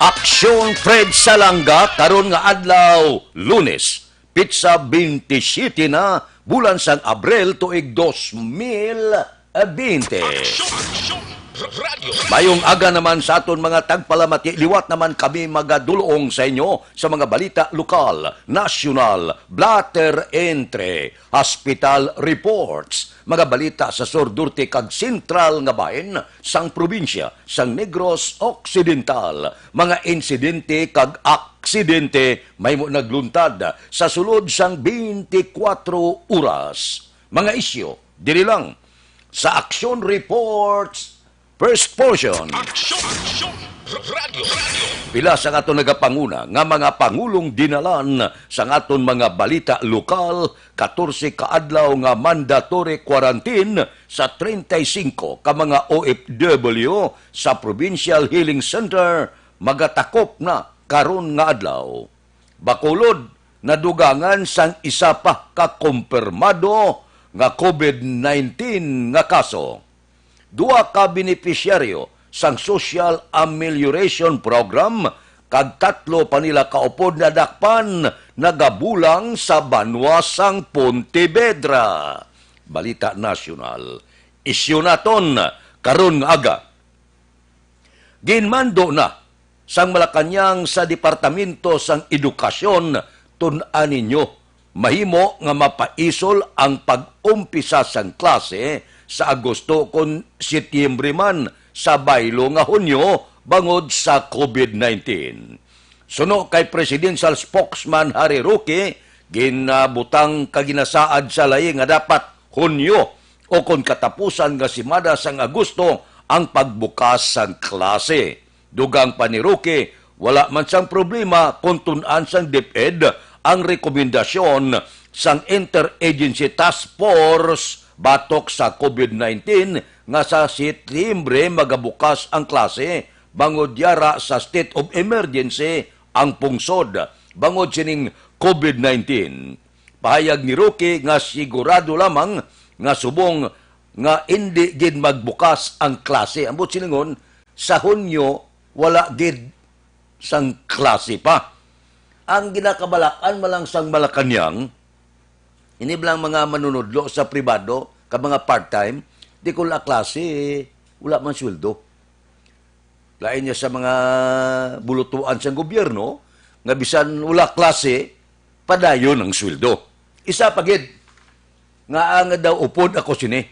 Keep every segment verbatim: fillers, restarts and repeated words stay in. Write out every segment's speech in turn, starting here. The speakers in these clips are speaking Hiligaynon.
Aksyon Fred Salanga karon nga adlaw, Lunes, petsa twenty-seven na, bulan sang Abril, tuig dos mil bente. Mayong aga naman sa aton mga tagpalamati. Liwat naman kami magadulong sa inyo sa mga balita lokal, nasyonal, blotter entry, hospital reports, mga balita sa sur, norte kag sentral nga bahin sang probinsya sang Negros Occidental, mga insidente kag aksidente mahimo nagluntad sa sulod sang twenty-four oras. Mga isyu diri lang sa Aksyon Reports First Portion. Aksyon! Aksyon! Radyo! Radyo! Pila sa aton nagapanguna nga mga pangulong dinalan sa aton mga balita lokal, katorse ka adlaw nga mandatory quarantine sa treinta y cinco ka mga O F W sa Provincial Healing Center magatakop na karon nga adlaw. Bacolod, nadugangan sang isa pa ka kumpirmado nga COVID nineteen nga kaso. Duha ka benepisyaryo sang Social Amelioration Program kag tatlo pa nila kaupod nadakpan nagabulang sa banwa sang Pontevedra. Balita nasyonal. Isyu naton karon nga aga. Ginmando na sang Malacañang sa Departamento sang Edukasyon, tun-an ninyo, mahimo nga mapaisol ang pag-umpisa sang klase sa Agosto kon Setyembre man sa baylo nga Hunyo bangod sa COVID nineteen. Suno kay Presidential Spokesman Harry Roque, ginabutang kag ginasaad sa layi nga dapat Hunyo o kon katapusan nga semana sang Agosto ang pagbukas sang klase. Dugang pa ni Roque, wala man sang problema kon tun-an sang DepEd ang rekomendasyon sang Interagency Task Force batok sa COVID nineteen nga sa Setyembre magabukas ang klase bangod yara sa state of emergency ang pungsod bangod sining COVID nineteen. Pahayag ni Roque nga sigurado lamang nga subong nga indi gid magbukas ang klase. Ambot silingon, sa Hunyo, wala gid sang klase pa. Ang ginakabalakan man lang sang Malacañang, ini bala ang mga manunudlo sa pribado, ka mga part-time, di ko wala klase, wala man sweldo. Lain niya sa mga bulutuan sang gobyerno, nga bisan wala klase, padayon ang sweldo. Isa pa gid, nga ang daw upod ako sini.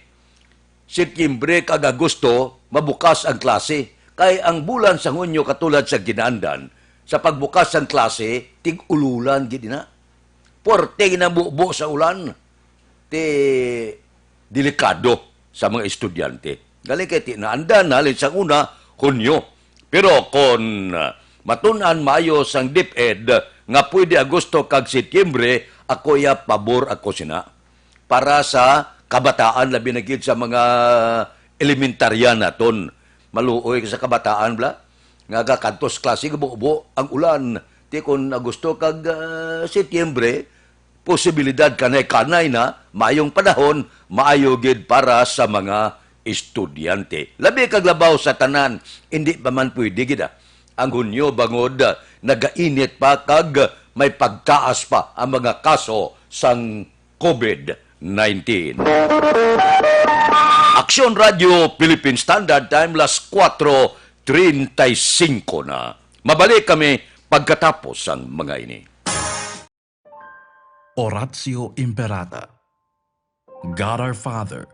Setyembre kag Agosto, mabukas ang klase. Kay ang bulan sa Hunyo, katulad sa ginaandan, sa pagbukas sang klase, tig-ululan gid na. Puwerte gid ang bubo sa ulan. Ti delikado sa mga estudyante. Gali kay ti naandan halin sang una, Hunyo. Pero kon, ah, matun-an maayo sang DepEd nga pwede Agosto kag Setyembre, ako iya pabor ako sina. Para sa kabataan, labi na gid sa mga elementarya naton. Maluoy sa kabataan, bala, nga gakantos klase nga bubo ang ulan. Ti kon Agosto kag, ah, Setyembre, posibilidad kanay-kanay na maayong panahon, maayo gid para sa mga estudyante. Labi kag labaw sa tanan, hindi pa man pwede gid, ah, ang Hunyo bangod, ah, nagainit pa kag may pagtaas pa ang mga kaso sang COVID nineteen. Aksyon Radio Philippine Standard Time, las kuwatro treinta y cinco na. Mabalik kami pagkatapos sang mga ini. Oratio Imperata. God our Father,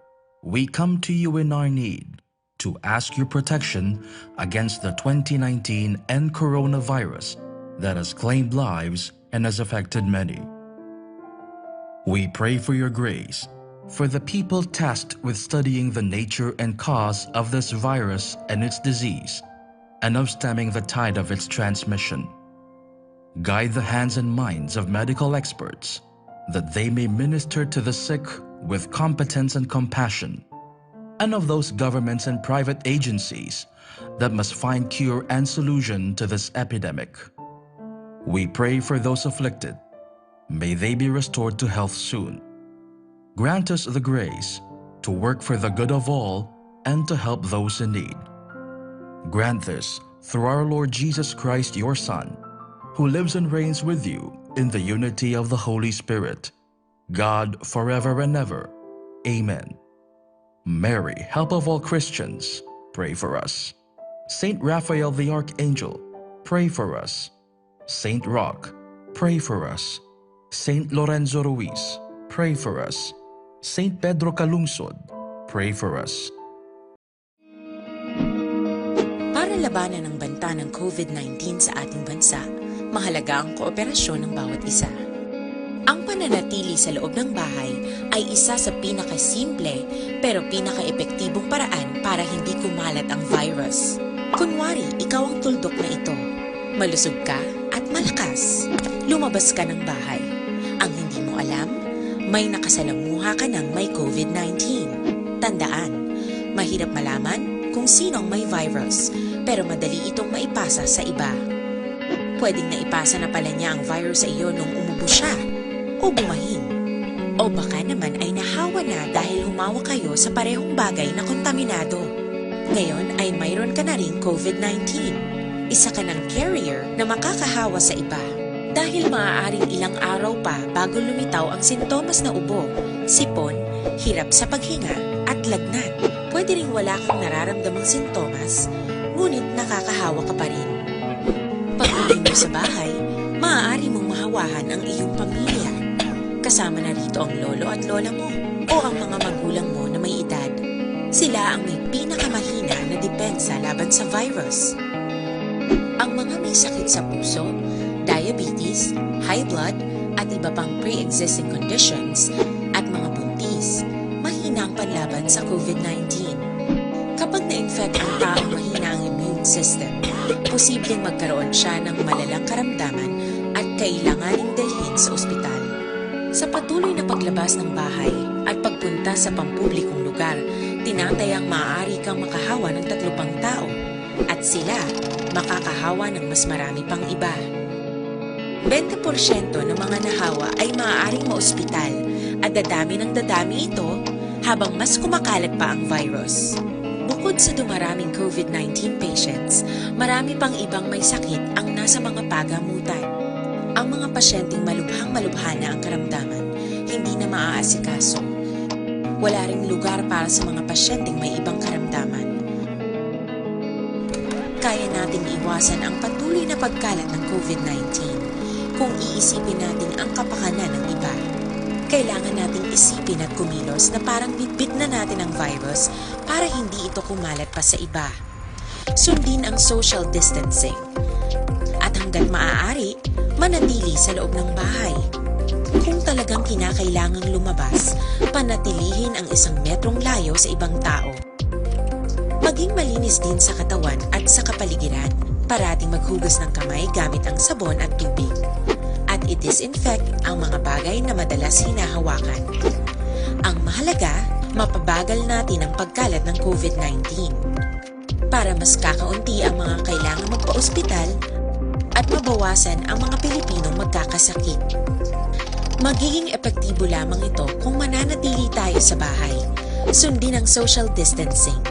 we come to you in our need to ask your protection against the twenty nineteen N coronavirus that has claimed lives and has affected many. We pray for your grace for the people tasked with studying the nature and cause of this virus and its disease, and of stemming the tide of its transmission. Guide the hands and minds of medical experts, that they may minister to the sick with competence and compassion, and of those governments and private agencies that must find cure and solution to this epidemic. We pray for those afflicted. May they be restored to health soon. Grant us the grace to work for the good of all and to help those in need. Grant this through our Lord Jesus Christ, your Son, who lives and reigns with you in the unity of the Holy Spirit, God, forever and ever. Amen. Mary, help of all Christians, pray for us. Saint Raphael the Archangel, pray for us. Saint Roch, pray for us. Saint Lorenzo Ruiz, pray for us. Saint Pedro Calungsod, pray for us. Para labanan ang banta ng COVID nineteen sa ating bansa, mahalaga ang kooperasyon ng bawat isa. Ang pananatili sa loob ng bahay ay isa sa pinakasimple pero pinakaepektibong paraan para hindi kumalat ang virus. Kunwari, ikaw ang tuldok na ito. Malusog ka at malakas. Lumabas ka ng bahay. Ang hindi mo alam, may nakasalamuha ka ng may COVID nineteen. Tandaan, mahirap malaman kung sino ang may virus, pero madali itong maipasa sa iba. Pwedeng naipasa na pala niya ang virus sa iyo nung umubo siya o bumahin. O baka naman ay nahawa na dahil humawa kayo sa parehong bagay na kontaminado. Ngayon ay mayroon ka na ring COVID nineteen. Isa ka ng carrier na makakahawa sa iba. Dahil maaaring ilang araw pa bago lumitaw ang sintomas na ubo, sipon, hirap sa paghinga, at lagnat. Pwede ring wala kang nararamdamang sintomas, ngunit nakakahawa ka pa rin. Pag-uwi mo sa bahay, maaari mong mahawahan ang iyong pamilya. Kasama na rito ang lolo at lola mo o ang mga magulang mo na may edad. Sila ang may pinakamahina na depensa laban sa virus. Ang mga may sakit sa puso, diabetes, high blood, at iba pang pre-existing conditions, at mga buntis, mahina ang panlaban sa COVID nineteen. Kapag na-infect ang taong mahina ang immune system, posibleng magkaroon siya ng malalang karamdaman at kailanganing dalhin sa ospital. Sa patuloy na paglabas ng bahay at pagpunta sa pampublikong lugar, tinatayang maaari kang makahawa ng tatlo pang tao at sila makakahawa ng mas marami pang iba. Bente porsyento ng mga nahawa ay maaaring maospital at dadami ng dadami ito habang mas kumakalat pa ang virus. Bukod sa dumaraming COVID nineteen patients, marami pang ibang may sakit ang nasa mga pagamutan. Ang mga pasyenteng malubhang-malubha na ang karamdaman, hindi na maaasikaso. Wala ring lugar para sa mga pasyenteng may ibang karamdaman. Kaya nating iwasan ang patuloy na pagkalat ng COVID nineteen kung iisipin natin ang kapakanan ng iba. Kailangan nating isipin at kumilos na parang bitbit na natin ang virus para hindi ito kumalat pa sa iba. Sundin ang social distancing. At hanggat maaari, manatili sa loob ng bahay. Kung talagang kinakailangang lumabas, panatilihin ang isang metrong layo sa ibang tao. Maging malinis din sa katawan at sa kapaligiran. Parating maghugas ng kamay gamit ang sabon at tubig. At i-disinfect ang mga bagay na madalas hinahawakan. Ang mahalaga, mapabagal natin ang pagkalat ng COVID nineteen. Para mas kakaunti ang mga kailangang magpaospital at mabawasan ang mga Pilipinong magkakasakit. Magiging epektibo lamang ito kung mananatili tayo sa bahay. Sundin ang social distancing.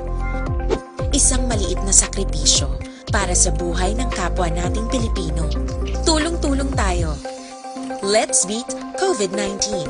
Isang maliit na sakripisyo para sa buhay ng kapwa nating Pilipino. Tulong-tulong tayo. Let's beat COVID nineteen.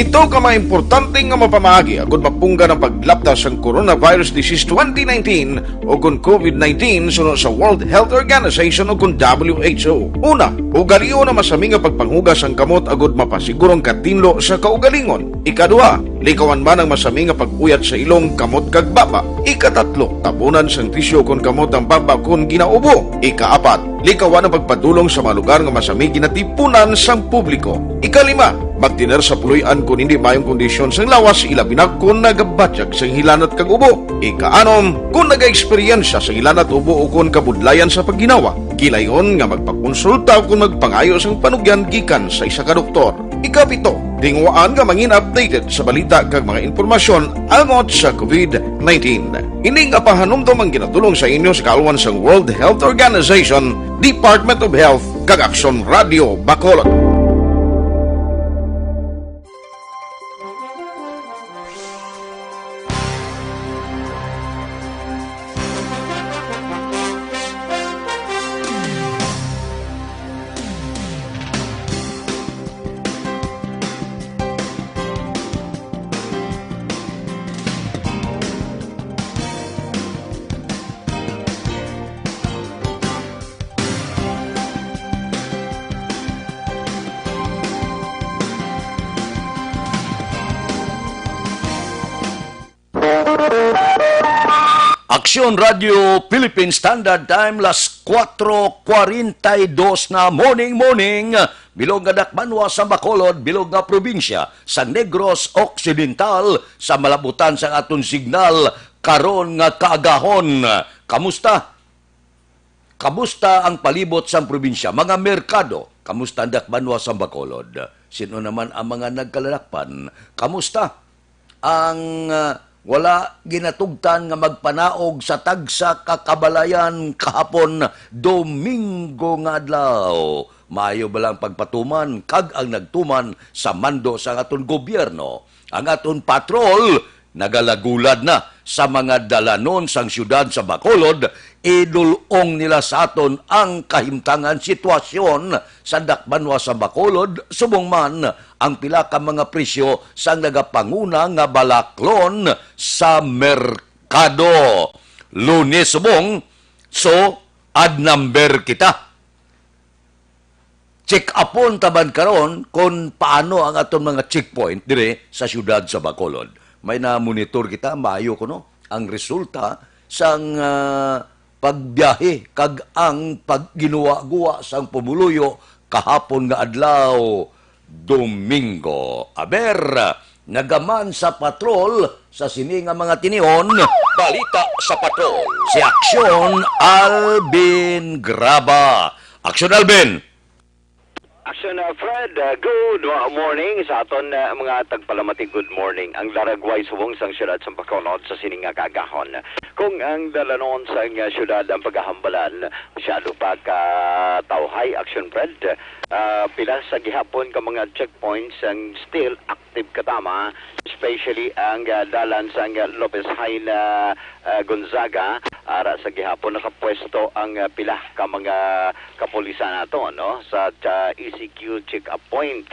Pito ka mga importante nga mapamaagi agud mapunggan ang paglapda sang coronavirus disease twenty nineteen o kon COVID nineteen suno sa World Health Organization o kon W H O. Una, ugalion ang masami nga pagpanghugas sang kamot agud mapasiguro ang katinlo sa kaugalingon. Ikaduha, likawan man ang masami nga pag-uyat sa ilong, kamot kag baba. Ikatatlo, tabunan sang tisyu kon kamot ang baba kon ginaubo. Ikaapat, likawan ang pagpadulong sa mga lugar nga masami ginatipunan sang publiko. Ikalima, magtener sa puloy-an kon indi maayong kondisyon sang lawas, ilabi na kon nagabatyag sang hilanat kag ubo. Ikaanom, kon nagaeksperyensya sang hilanat, ubo ukon kabudlayan sa pagginawa, gilayon nga magpakonsulta kon magpangayo sang panugyan gikan sa isa ka doktor. Ikapito, tinguhaan nga mangin updated sa balita kag mga impormasyon angot sa COVID nineteen. Ini nga pahanumdom ang ginatulong sa inyo sa kaalwan sang World Health Organization, Department of Health, kag Aksyon Radio Bacolod. Aksyon Radio Philippine Standard Time, las kuwatro kwarenta y dos na morning, morning. Bilog nga dakbanwa sa Bacolod, bilog nga probinsya sa Negros Occidental, sa malabutan sa aton signal karon nga kaagahon. Kamusta? Kamusta ang palibot sang probinsya, mga merkado? Kamusta ang dakbanwa sa Bacolod? Sino naman ang mga nagkalalakpan? Kamusta ang, ah, wala ginatugtan nga magpanaog sa tagsa ka kabalayan kahapon, Domingo nga adlaw? Maayo ba lang pagpatuman kag ang nagtuman sa mando sa aton gobyerno? Ang aton patrol nagalagulad na sa mga dalanon sang siyudad sa Bacolod, idul-ong nila sa aton ang kahimtangan sitwasyon sa dakbanwa sa Bacolod, subong man ang pila ka mga presyo sang nagapanguna nga balaklon sa merkado. Lunes subong, so odd number kita. Check-upon ta man karon kung paano ang aton mga checkpoint dire sa siyudad sa Bacolod. May na-monitor kita, maayo kuno ang resulta sang, ah, pagbiyahe kag ang pagginuwa-guwa sang pumuluyo kahapon nga adlaw, Domingo. Aber, nagaman sa patrol sa sini nga mga tinion. Balita sa patrol, si Aksyon Alvin Graba. Aksyon Alvin! Aksyon, uh, Fred, uh, good mo-, morning sa aton, uh, mga tagpalamati. Good morning. Ang daragway subong sang siyudad sa Bacolod sa sini nga kaagahon. Kung ang dalanon sang, uh, siyudad ang pagahambalan, masyado pa ka tawhay, Aksyon Fred. Uh, pila sa gihapon ka mga checkpoints ang still active katama, especially ang, uh, dalan sang, uh, Lopez Jaena, uh, Gonzaga, ara sa gihapon nakapwesto ang, uh, pila ka mga kapulisan nato, no, sa, sa E C Q check-up point.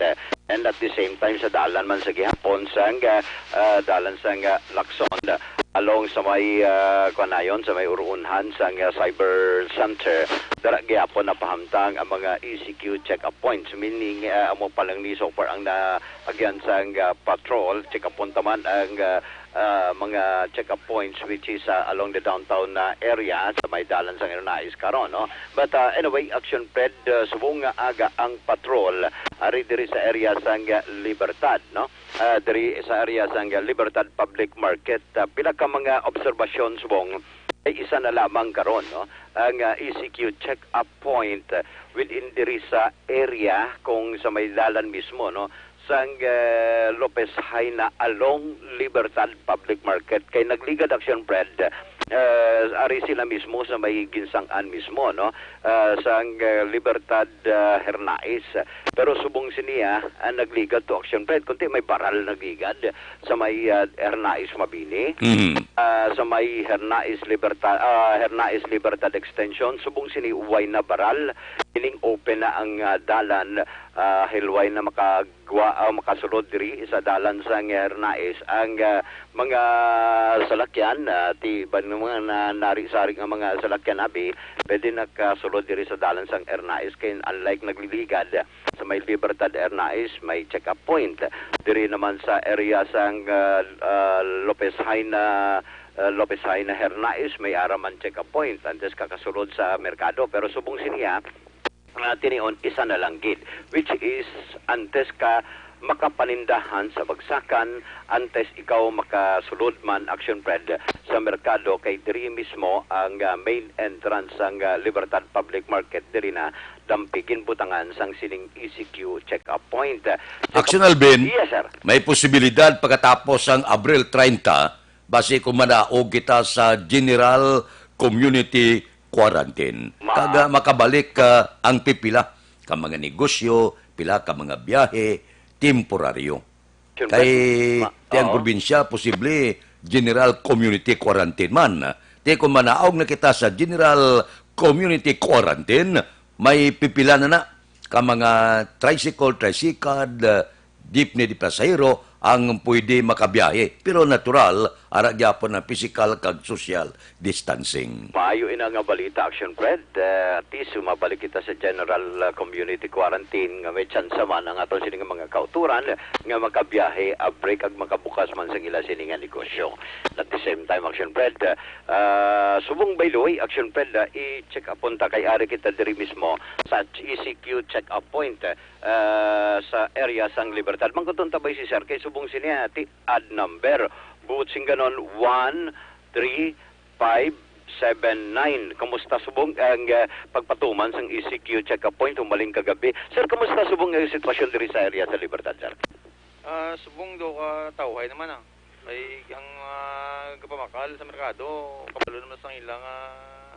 And at the same time, sa dalan man sa gihapon sang, uh, uh, dalan sang, uh, Lacson, along sa may, uh, kuan nayon, sa may uruunhan sang, uh, Cyber Center, dara gihapon napahamtang ang mga E C Q check-up points, meaning, uh, amo pa lang ni so far ang na-, agyan sang, uh, patrol, check-up point man ang, uh, uh, mga check-up points, which is, uh, along the downtown na area sa may dalan sang Ernais karon, no? But, uh, anyway, Aksyon Fred, uh, subong nga aga ang patrol ari diri sa area sang, uh, Libertad, no? Uh, diri sa area sang, uh, Libertad Public Market, uh, pila ka mga obserbasyon subong ay isa na lamang karon, no? Ang, uh, E C Q check-up point, uh, within diri sa area kung sa may dalan mismo, no? Sang, eh, Lopez Jaena along Libertad Public Market. Kay nagligad, Aksyon Fred, eh, ari sila mismo sa may ginsang-an mismo, no? Eh, sang, eh, Libertad, eh, Hernais. Pero subong sini, ah, ang nagligad to, Aksyon Fred, kundi may baral nagligad sa may, ah, Hernais Mabini. Mhm. Ah, sa may Hernais Libertad, ah, Hernais Libertad Extension, subong sini way na baral, meaning open na ang, ah, dalan, ah, hilway na maka- gwa-, ah, makasulod diri sa dalan sang Hernais. Ang, ah, mga salakyan, ah, ti-, ban-, mga na-, nari-sari nga mga salakyan, abi, pwede nakasulod diri sa dalan sang Hernais. Kay unlike nagligad sa may Libertad Hernais, may check-up point. Diri naman sa area sang, ah, ah, Lopez Jaena, ah, Lopez Jaena Hernais, may ara man check-up point antes kakasulod sa merkado. Pero subong sini, ah, nga tinion, isa na lang gid, which is antes ka makapanindahan sa bagsakan, antes ikaw makasulod man, Action Fred, sa merkado, kay diri mismo ang, ah, main entrance sang, ah, Libertad Public Market, diri na dampigin butangan sang sining E C Q check-up point. Action Alvin, yes, sir. May posibilidad pagkatapos sang Abril treinta, basi kung manaog kita sa General Community Quarantine. Ma- Kag, ah, makabalik, ah, ang pipila ka mga negosyo, pila ka mga biyahe, temporaryo. Siyempre, kay ma-, ti ang oo. Probinsya, posible, general community quarantine man. Ti kung manaog na kita sa general community quarantine, may pipila na na ka mga tricycle, tricycad, ah, jeepney de pasahero ang pwede makabiyahe. Pero natural, Ara gyapon ang pisikal kag social distancing. Maayo ina nga balita, Action Fred. Eh, at least, mabalik kita sa general, ah, community quarantine nga may tsansa man ang aton sini nga mga kautoran nga makabiyahe, abri kag makabukas man sang ila sini nga negosyo. At the same time, Action Fred, ah, subong, by the way, Action Fred, ah, i-check upon ta kay ari kita diri mismo sa E C Q check-up point, ah, sa area sang Libertad. Mangkuton ta ba si Sir kay subong sini, ah, ti odd number. Buot sing ganon, one three five seven nine. Kumusta subong ang, ah, pagpatuman sang E C Q check-up point humaling kagabi? Sir, kumusta subong ang sitwasyon diri sa area sa Libertad, sir? Ah, subong daw ka tawhay naman, ah. Ay, ang, ah, gapamakal sa merkado, kabalo naman sang ilang, ah,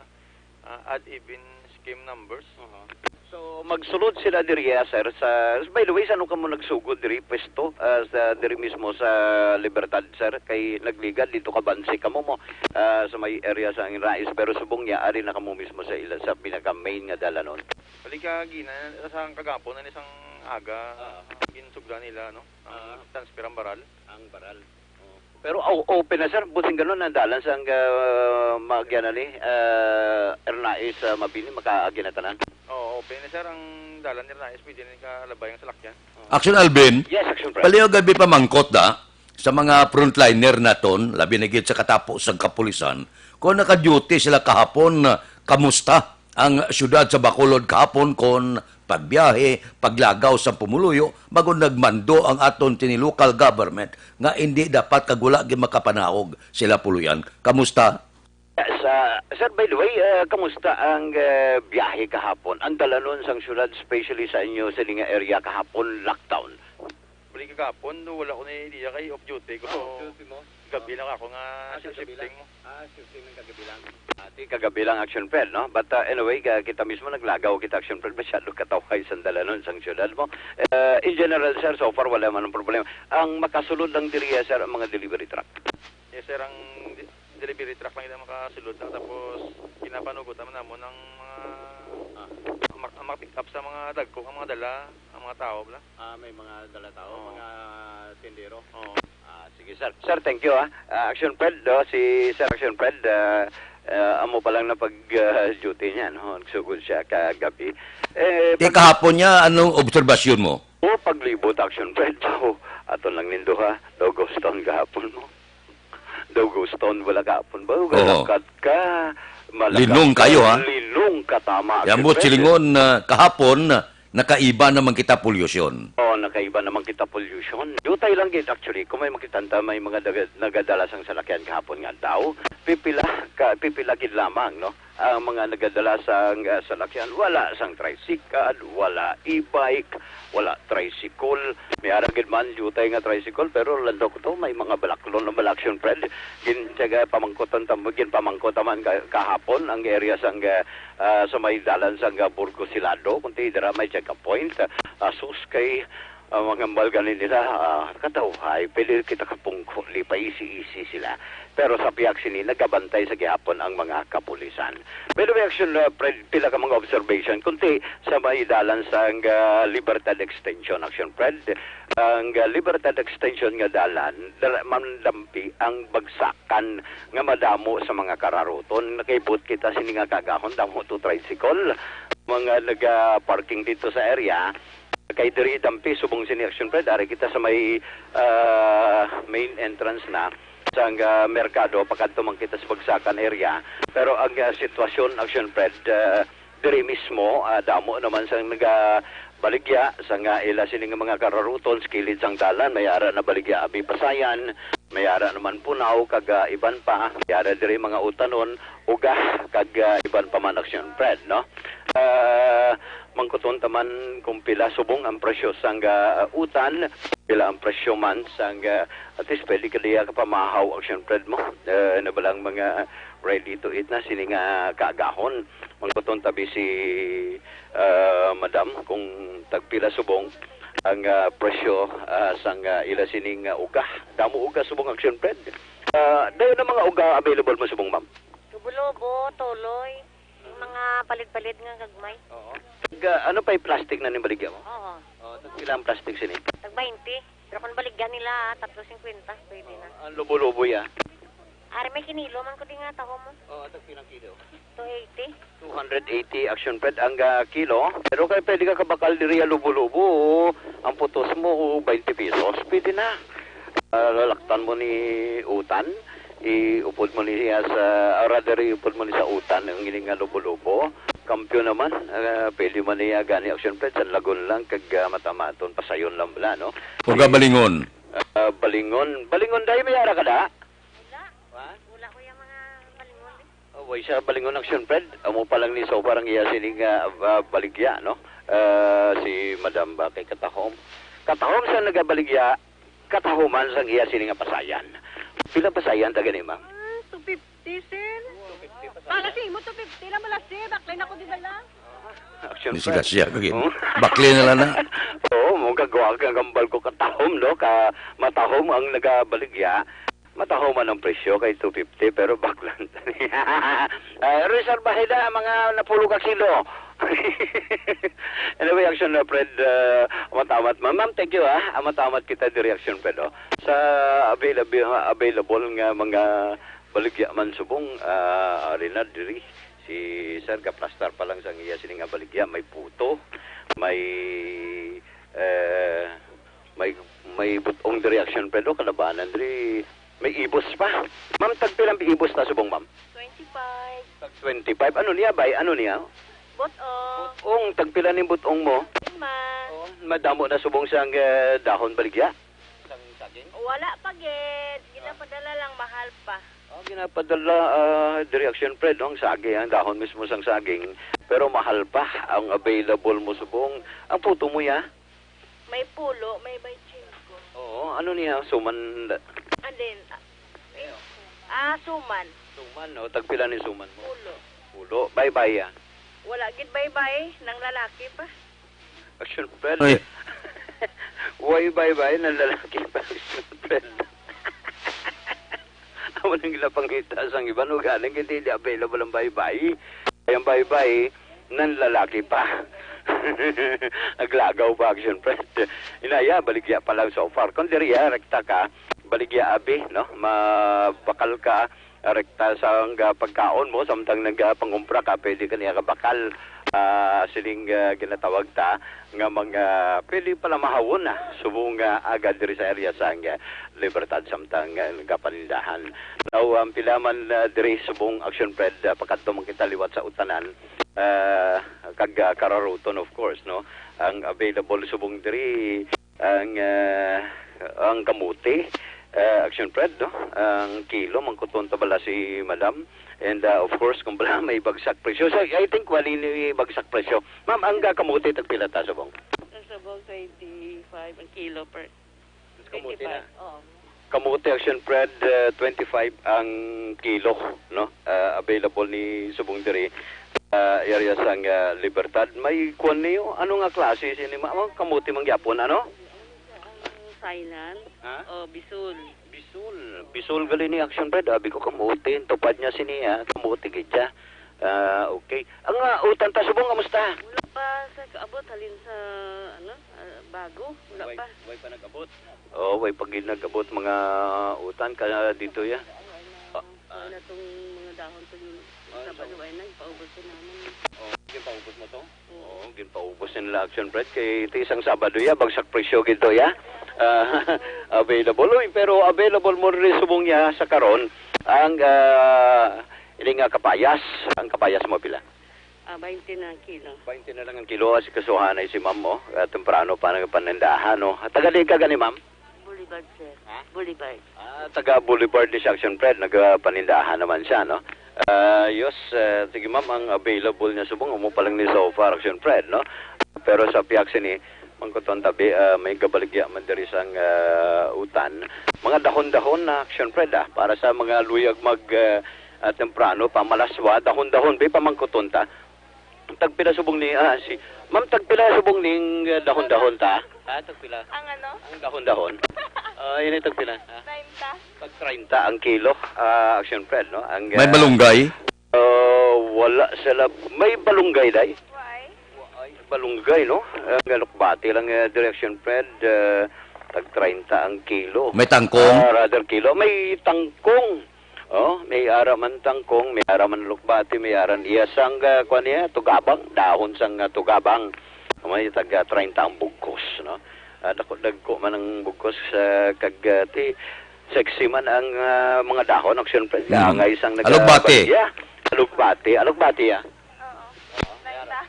ah, odd even scheme numbers. Aha. So, magsulod sila diri, ah, sir, sa, by the way, sa ano kamo nagsugod diri, pwesto, ah, sa, diri mismo sa Libertad, sir? Kay nagligad dito kabansi kamo mo, ah, sa may area sa Anginrais, pero subong niya, ari na kamo mismo sa ila, sa pinaka-main nga dalanon. Bali ka gina, sa kagapon, na isang aga, ah, ginsugdan nila, no? Ang, ah, transfer ang baral. Ang baral. Oo. Pero o-, open na, sir. Buot sing ganon ang dalan sang, ah, Magyan ni, ah, Arnaiz, ah, Mabini, makaagi na tanan? Oo, open na, sir. Ang dalan ni Arnaiz, pwede na kalabay ang salakyan. Oo. Action Alvin, yes, Action Fred. Palihog abi pamangkot da sa mga frontliner naton, labi na gid sa katapo sang kapulisan, kung naka-duty sila kahapon, kamusta ang siyudad sa Bacolod kahapon kon pagbiyahe, paglagaw sa pumuluyo, bago nagmando ang aton tini local government nga indi dapat kag wala gid makapanahog sila puloy-an. Kamusta? Sa, sir, by the way, ah, kamusta ang, ah, biyahe kahapon? Ang dalanon sang siyudad, especially sa inyo, sa nga area kahapon, lockdown? Bali kagapon, no, wala ko na idea kay off duty ko. Ah, off duty mo? Gabi lang ako nga, ah, sa shifting mo. Ah, shifting ng kagabi lang. Ah, di kagabi lang, Action Fred, no? But, uh, anyway, ka-, kita mismo naglagaw kita, Action Fred, masyado katawhay sang dalanon sang siyudad mo. Uh, in general, sir, so far, wala man ang problema. Ang makasulod lang diri, sir, ang mga delivery truck. Yes, sir, ang di-, delivery truck lang yung makasulod lang. Tapos, ginapanugot naman namon ang mga, ah, ang mak-, ang maka-pick up sa mga dagko, ang mga dala, ang mga tao, bala. Ah, may mga dala tao, oo, mga tindero. Oo. Ah, sige, sir. Sir, thank you, ah. Ah, Action Fred, no? Si Sir Action Fred, ah, ah, amo pa lang na pag, ah, duty niya, no? Nagsugod siya kagabi. Eh, ti pag- kahapon niya, anong obserbasyon mo? O, paglibot, Action Fred. O, ato lang nindo, ha? Daw ghost town gahapon mo. Daw ghost town, wala gahapon ba? Oo. Malakat ka. Malakat ka. Linong kayo, ha? Linong ka, tama, Action Fred. Yan mo, silingon, ah, kahapon, nakaiba naman kita polusyon. Oh, nakaiba naman kita polusyon. Diutay lang gid, actually, kung may makita ta, may mga daga-, nagadala sang salakyan kahapon nga daw. Pipila ka, pipila gid lamang, no? Ang mga nagadala sang, ah, salakyan, wala sang tricycle, wala e-bike, wala tricycle. May ara gid man diutay nga tricycle, pero landok to, may mga balaklon na bala, Action Fred. Gin-, taga pamangkutan tam-, ginpamangkot naman ka-, kahapon ang area sang, ah, ah, sa may dalan sang, ah, Burgos Silado, kunti dira may check-up point. Ah, sus kay, ah, mga hambal gani nila, ah, katawhay, pwede kita kapungko, lipaisi-isi sila. Pero sa pihak sini, nagabantay sa gihapon ang mga kapulisan. By the way, Action, ah, Fred, pila ka mga observation, kunti sa may dalan sang, ah, Libertad Extension, Action Fred. Ang, ah, Libertad Extension nga dalan, dala-, mandampi ang bagsak kan nga madamo sa mga kararuton. Nakaibot kita sini nga kagahon, damo to tricycle, mga naga-parking dito sa area. Kay diri dampi, subong sini, Action Fred, ari kita sa may, ah, main entrance na sang, ah, merkado, pakadto man kita sa Bagsakan area. Pero ang, ah, sitwasyon, Action Fred, ah, diri mismo, ah, damo naman sang nagabaligya sa nga ila sini nga mga kararuton sa kilid sang dalan. May ara nabaligya abi Pasayan, may ara naman Punaw, kag, ah, iban pa. May ara diri mga utanon, uga, kag, ah, iban pa man, Action Fred, no? Ah, mangkuton ta man kung pila subong ang presyo sang, ah, utan, pila ang presyo man sang, ah, at least pwede ka diya kapamahaw, Action Fred, mo. Ah, na balang mga ready to eat na sini nga kaagahon. Mangkuton tabi si, ah, madam kung tagpila subong ang, ah, presyo, ah, sang, ah, ila sining, ah, uga. Damo uga subong, Action Fred. Ah, dayon ang mga uga available mo subong, ma'am? Lubo-lubo, tuloy, yung mga palid-palid nga gagmay. Oo. Ga-, ano pa yung plastic na nibaligya mo? Oo. Oh, tagpila ang plastic sini? Tag twenty. Pero kung baligya nila, tatlo singkwenta, pwede na. Ah, ang lubo-lubo ya. Ari may kinilo man ko di nga taho mo. Oh, atag pinang kilo. Two eighty. Two hundred eighty, Action Fred, ang, ah, kilo. Pero kay pwede ka kabakal diri, ah, lubo-lubo. Ang putos mo, twenty pesos. Pwede na. Ah, lalaktan mo ni utan. Iupod mo ni siya sa, ah, rather, iupod mo ni sa utan ang ining nga lubo-lubo. Kampiyon naman, ah, pwede man niya gani, Action Fred, sa lagon lang kag, ah, matamaton, pasayon lang bala, no? Ug, ah, balingon. Ah, balingon. Balingon, dahil may ara ka da? Wala. Ha? Wala ko yung mga balingon, eh. Oh, way sa balingon, Action Fred. Amo pa lang ni so parang iya sini nga, ah, baligya, no? Ah, si Madam ba kay Katahom? Katahom sa nagabaligya, katahuman sang iya sini nga pasayan. Pila pasayan ta gani, ma'am? Ah, two fifty, sir. Para sa imo, two fifty lang bala, sir. Baklay na ko di bala. Action Fred. Disgrasya ka gid. Oh. Bakli na lang na. Oo, mo kagwa ka gambal ko katahom, no? Ka matahom ang nagabaligya. Matahuman ang presyo kay two fifty, pero baklan. Ah, reserbahe na ang mga napulo ka kilo. Anyway, Action Fred, ah, amat-amat, ma'am. Ma'am, thank you, ah. Amat-amat kita diri, Action Fred, oh. Sa available, available nga mga baligya man subong, ah, ari na diri. Si Sir, gaplastar pa lang sang iya sini nga baligya. May puto, may, eh, may, may butong diri, Action Fred, oh, kalabanan diri. May ibos pa. Ma'am, tagpila ang ibos ta subong, ma'am? Twenty-five. Tag twenty-five. Ano niya, bay? Ano niya? Butong. Butong, tagpila ning butong mo? Lima. Oh, madamo na subong sang, eh, dahon baligya? Sang saging? Wala pa gid. Ginapadala lang, mahal pa. Oh, ginapadala, ah, diri, Action Fred, no? Ang saging, ang dahon mismo sang saging. Pero mahal pa ang available mo subong. Ang puto mo, ya? May pulo, may baychingko. Oo, ano niya? Suman. Andin, ah, eh, ah, suman. Suman, no? Tagpila ni suman mo? Pulo. Pulo. Bye-bye, ah. Wala gid bye-bye, nang lalaki pa. Action Fred. Ay. Why bye-bye, nang lalaki pa, Action Fred? Amo nang ginapangita sang iban, ug galing, hindi, hindi available ang bye-bye. Ay, ang bye-bye, nan lalaki pa. Naglagaw pa, Action Fred. Inaya, baligya pa lang so far. Kung diri, ah, rekta ka, baligya abi, no? Mabakal ka, ah, rekta sa ang, ah, pagkaon mo, samtang nagapangumpra ka, pwede ka niya kabakal, ah, siling, ah, ginatawag ta, nga mga pwede pala mahawon na subong nga agad diri sa area sa ang, ah, Libertad samtang, ah, nagapanindahan. Now, ang pila man, ah, diri subong Action Fred, ah, pakadto man kita liwat sa utanan, ah, kag, ah, kararuton, of course, no? Ang available subong diri, ang, ah, ang kamote, ah, Action Fred, no? Ang kilo, mangkuton ta bala si Madam. And, ah, of course, kung bala may bagsak presyo. So, I think wali ni bagsak presyo. Ma'am, ang, ah, kamote, tagpila ta subong? Sa subong, twenty-five ang kilo per Kamote na. Twenty-five, oo. Kamote, Action Fred, ah, twenty-five ang kilo, no? Ah, available ni subong diri, ah, area sang, ah, Libertad. May kuwan niyo? Ano nga klase sini, ma-, oh, kamote man gyapon, ano? Ang Sainan Ha? o Bisul. Bisul. Bisul gali ni, Action Fred. Abi ko kamote. Tupad niya sini, ah. Kamote gid siya. Ah, okay. Ang, ah, utan ta subong, kamusta? Wala pa sa kaabot, halin sa, ano, ah, bago. Wala Way, pa. Way pa nag-abot. Oh, way pa gid nag-abot mga utan ka dito, ya. Ay, na, Ah, ah. Ay na tong mga dahon to yung Ah, Sabado so ay na, ipaubos ko naman. Oh, ginpaubos mo to? Oo. Oo, ginpaubos nila, Action Fred. Kay iti isang Sabado, ya, bagsak presyo gid to, ya. Ah, available. Uy, pero available mo rin subong niya sa karon ang, ah, ini nga kapayas. Ang kapayas mo pila? Ah, twenty na ang kilo. Twenty na lang ang kilo, si kasuhanay si ma'am mo. Ah, temprano pa nagpanindahan, no? Taga diin ka gani, ma'am? Boulevard, sir. Ha? Boulevard. Ah, taga Boulevard ni siya, Action Fred. Nagpanindahan naman siya, no? Ah, yes, ah, sige, ma'am, ang available niya subong, amo pa lang ni so far, Action Fred, no? Pero sa pihak sini, mangkuton tabi, ah, may gabaligya man diri sang, ah, utan. Mga dahon-dahon na, Action Fred, ah, para sa mga luyag mag, ah, ah, temprano, pamalaswa, dahon-dahon, be, pamangkuton ta. Tagpila subong ni, ah, si, ma'am, tagpila subong ning, ah, dahon-dahon ta? Ah, tagpila? Ang ano? Ang dahon-dahon. Ah, yun ay tagpila? Ah. Treinta. Tag treinta ang kilo, ah, Action Fred, no? Ang, May ah, balunggay? Ah, wala sila. May balunggay, day? Why? Why? Balunggay, no? Ang alukbati lang, ah, diri, Action Fred, ah, tag treinta ang kilo. May tangkong? Ah, rather kilo. May tangkong. Oh, may ara man tangkong, may ara man lukbati, may ara iya sang, ah, kuwan niya, tugabang, dahon sang, ah, tugabang. May taga treinta ang bugkos, no? Ah, dako, dagko man ang bugkos, ah, kag, ah, ti, sexy man ang, ah, mga dahon, Action Fred. Mm. Angay sang Alugbati. Nagabaligya. Alugbati, alugbati, ah. Oo. Treinta.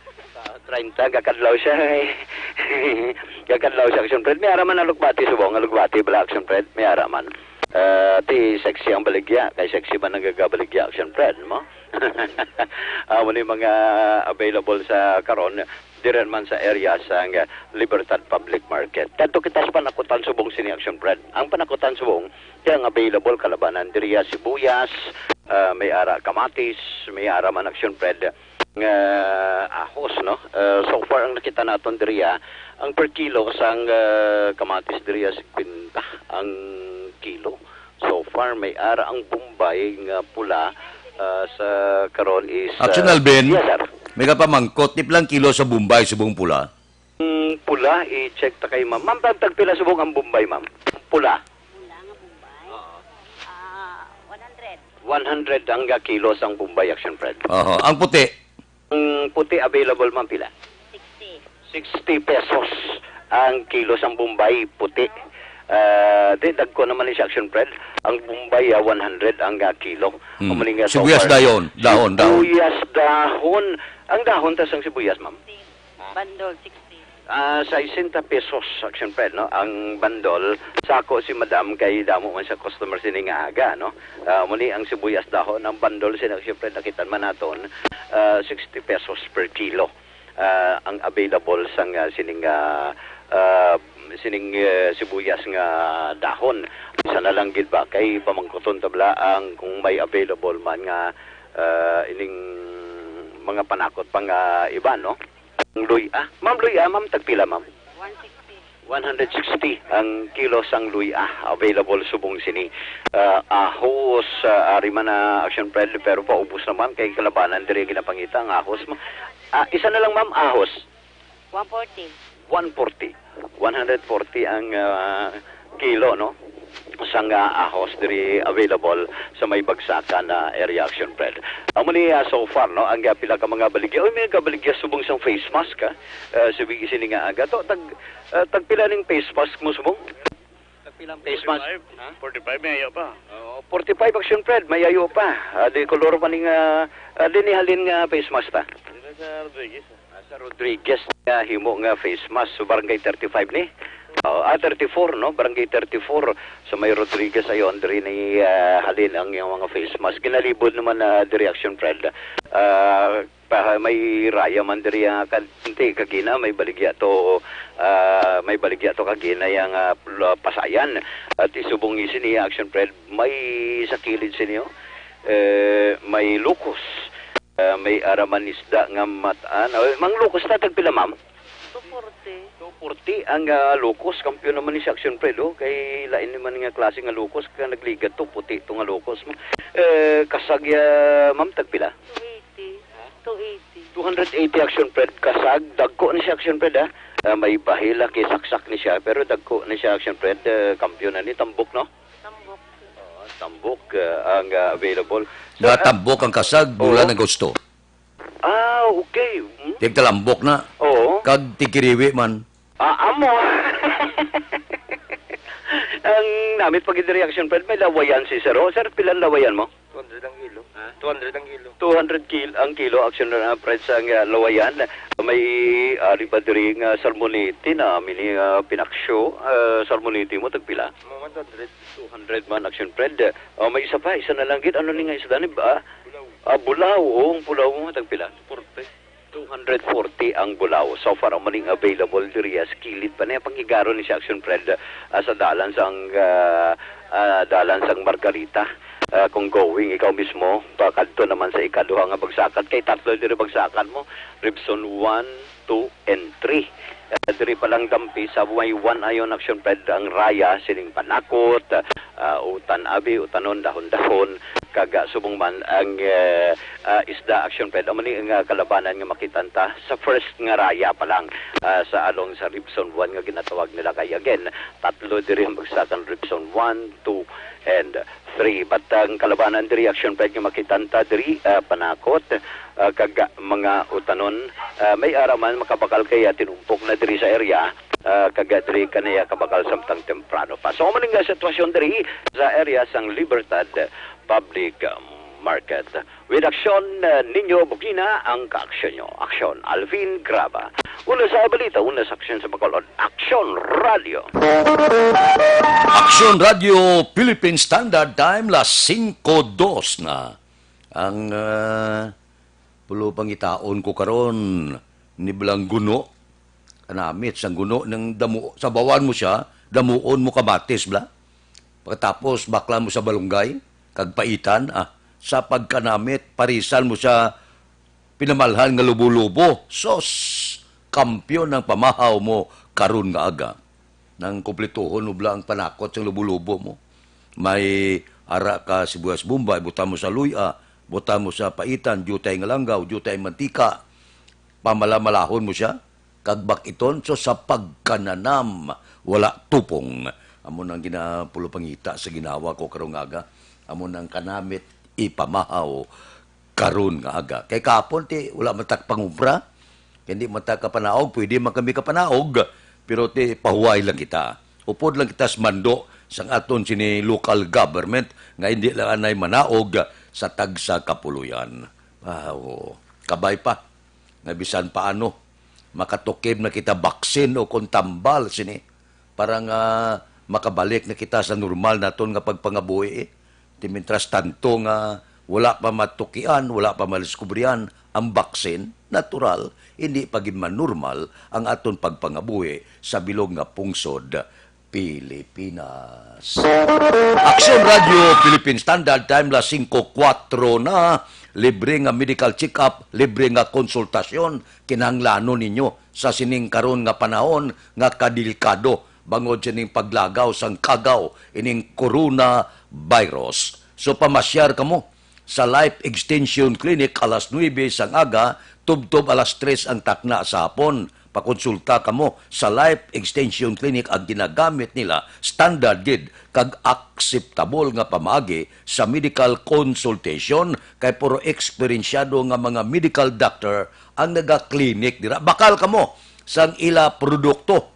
Ah, treinta, gakadlaw siya, eh. Gakadlaw siya, Action Fred. May ara man alugbati, subong, alugbati bala, Action Fred. May ara man. Ah, ti sexy ang baligya, kay sexy man ang gagabaligya, Action Fred, mo? Amo ni mga available sa karon, diri man sa area sang Libertad Public Market. Kadto kita sa panakutan subong sini, Action Fred. Ang panakutan subong, kaya ang available kalabanan diri, ah, sibuyas, ah, may ara kamatis, may ara man, Action Fred, nga ahos, no? Ah, so far ang nakita naton diri, ah, ang per kilo sang, ah, kamatis diri, ah, singkwenta ang kilo. So far, may ara ang Bombay nga pula, ah, sa karon is, ah, Action Alvin, yes, sir. May kapamangkot, ti pila ang kilo sa Bombay, subong pula? Ang pula, i-check ta kay ma'am. Ma'am, tag-, tagpila subong ang Bombay, ma'am? Pula. Pula nga Bombay? Oo. Ah, one hundred. One hundred ang kilo sang Bombay, Action Fred. Oho. Ang puti? Ang puti available, ma'am, pila? Sixty. Sixty pesos ang kilo sang Bombay puti. Ah, di, dagko naman ni siya, Action Fred. Ang Bombay, ah, one hundred ang, ah, kilo. Hmm. Amo ni nga so far. Sibuyas dayon, dahon, dahon. Sibuyas dahon. Ang dahon ta sang sibuyas, ma'am? Bandol, sixty. Ah, sesenta pesos, Action Fred, no? Ang bandol, sako si Madam kay damo man sa customer sini nga aga, no? Ah, muni ang sibuyas dahon, ang bandol sini, Action Fred, nakita man naton, ah, sixty pesos per kilo. Ah, ang available sang, ah, sining, ah, ah, sining, eh, sibuyas nga dahon. Isa na lang gid ba kay pamangkuton ta bala ang kung may available man nga, ah, ining mga panakot pa nga iba, no? Ang luy-a. Ma'am, luy-a, ma'am, tagpila, ma'am? One sixty. One hundred sixty ang kilo sang luy-a available subong sini. Ah, ahos, ah, ari man na, Action Fred, pero paubos naman kay kalabanan diri ginapangita ang ahos mo. Ah, isa na lang, ma'am, ahos. One forty. One forty. One hundred forty ang, ah, kilo, no? Sang, ah, ahos diri available sa may bagsakan na area, Action Fred. Amo ni, ah, so far, no, ang, ah, pila ka mga baligya. Uy, may kabaligya subong sang face mask, ha? Ah, subong sini nga aga. To, tag, ah, tagpila ning face mask mo subong? Tagpila ang face mask? Forty-five. Ha? Forty-five, may ayo pa. Oo, forty-five, Action Fred, may ayo pa. Ah, di kolor pa ning, ah, ah, di ni halin nga face mask ta? Dito sa Rodriguez, ah. Ah, sa Rodriguez nga himo nga face mask, so barangay thirty-five ni? Oo, ah, thirty-four, no? Barangay thirty-four. Sa may Rodriguez ayon, diri ni, ah, halin ang iyang mga face mask. Ginalibod naman na diri, Action Fred. Ah, pa, may raya man diri, ah, kan-, hindi, kagina, may baligya to, ah, may baligya to kagina yang, ah, pl-, pasayan. At isubong ni sini, Action Fred, may sa kilid sini, oh. Eh, may lukos. Ah, may ara man isda nga matan. Oh, mang lukos ta, tagpila, ma'am? Two forty. Two forty ang, ah, lukos. Kampiyon naman ni si Action Fred, oh. Kay lain naman nga klase nga lukos. Ka nagligad to, puti to nga lukos mo. Eh, kasag, ah, ma'am, tagpila? Two eighty. Ha? Two eighty. Two hundred eighty, Action Fred. Kasag, dagko ni si Action Fred, ha? Ah, may bahila kay saksak ni siya, pero dagko ni siya, Action Fred. Eh, kampiyon na ni, tambok, no? Tambok. Oo, tambok, ah, ang, ah, available. Nga tambok ang kasag, bulan Oo. Agosto. Ah, okay. Hmm? Tigtalambok na. Oo. Kag tigkiriwi man. Ah, amo. Ang namit pag reaction, Fred, may lawayan si Sir. Oh, Sir, pilan lawayan mo? Two hundred ang kilo. Ha? Two hundred ang kilo. Two hundred kil-, ang kilo, action na, Fred, sa, ah, lawayan. May, ah, ari pa diri nga salmonete na, mini, ah, pinaksyo. Ah, salmonete mo, tagpila? Mo man, two hundred. Two hundred man, action, Fred. Oh, may isa pa, isa na lang gid. Ano ni nga isda ni ba? Bulaw. Ah, bulaw. Oo, ang bulaw mo, tagpila? Forty. Two hundred forty ang bulaw. So far, ang maning available diri sa kilid pa niya. Panghigaron ni siya, action, Fred, ah, sa dalan sang, ah, ah, dalan sang Margarita. Ah, kung going ikaw mismo, pakadto naman sa ikaduha nga bagsakan. Kay tatlo diri bagsakan mo, Ribson one, two, and three. Ah, diri pa lang dampi sa may one ayon, action, Fred, ang raya, sining panakot, ah, utan abi, utanon, dahon-dahon. Kag, ah, subong man ang, eh, ah, isda, Action Fred, amo ni nga kalabanan nga makita ta sa first nga raya pa lang, ah, sa along sa Ribson one nga ginatawag nila, kay again, tatlo diri ang bagsakan, Ribson one, two, and three. But ang kalabanan diri, Action Fred, nga makita ta diri, ah, panakot, ah, kag mga utanon, ah, may ara man makabakal kay, ah, tinumpok na diri sa area, ah, kag diri kaniya kabakal samtang temprano pa. So, amo ni nga sitwasyon diri sa area sang Libertad Public Market. With Aksyon, uh, ninyo bugina ang kaaksyon nyo. Aksyon, Alvin Graba. Una sa balita, una sa aksyon sa Bacolod. Aksyon Radio. Aksyon Radio Philippine Standard Time, las singko dos na. Ang, uh, pulo pangitaon ko karon, ni blang guno. Kanamit sang guno, nang damo, sabawan mo siya, damuon mo kamatis, bla. Pagkatapos, bakla mo sa balunggay, kag paitan, ah, sa pagkanamit, parisan mo sa pinamalhan nga lubo-lubo. Sos! Kampiyon ang pamahaw mo karon nga aga. Nang kumplituhon mo bala ang panakot sang lubo-lubo mo. May ara ka sibuyas Bombay, butang mo sa luya, butang mo sa paitan, diutay nga langgaw, diutay mantika. Pamalamalahon mo sia, kag bak-iton, so sa pagkananam, wala tupong. Amo nang ginapulopangita sa ginawa ko karong aga. Amo nang kanamit ipamahaw karon nga aga. Kay kahapon, ti, wala man tak pangubra. Kay di man ta kapanaog, pwede man kami kapanaog, pero ti, pahuway lang kita. Upod lang kita sa mando sang aton sini local government nga hindi lang anay manaog sa tagsa ka puloy-an. Ah, oo. Kabay pa nga bisan paano, makatukib na kita baksin o kon tambal sini para nga makabalik na kita sa normal naton nga pagpangabuhi. Ti mintras tanto nga wala pa matukian, wala pa madiskubrihan ang baksin, natural, hindi pa gid manormal ang aton pagpangabuhi sa bilog nga pungsod Pilipinas. Aksyon Radio Philippine Standard Time, las singko kuwatro na. Libre nga medical check-up, libre nga konsultasyon, kinahanglanon ninyo sa sining karon nga panahon nga kadelikado bangod sining paglagaw sang kagaw ining coronavirus. So, pamasyar kamo sa Life Extension Clinic alas nuebe sang aga, tubtob alas tres ang takna sa hapon. Pakonsulta kamo sa Life Extension Clinic, ang ginagamit nila standard gid kag akseptable nga pamaagi sa medical consultation, kay puro eksperensyado nga mga medical doctor ang naga-clinic dira. Bakal kamo sang ila produkto.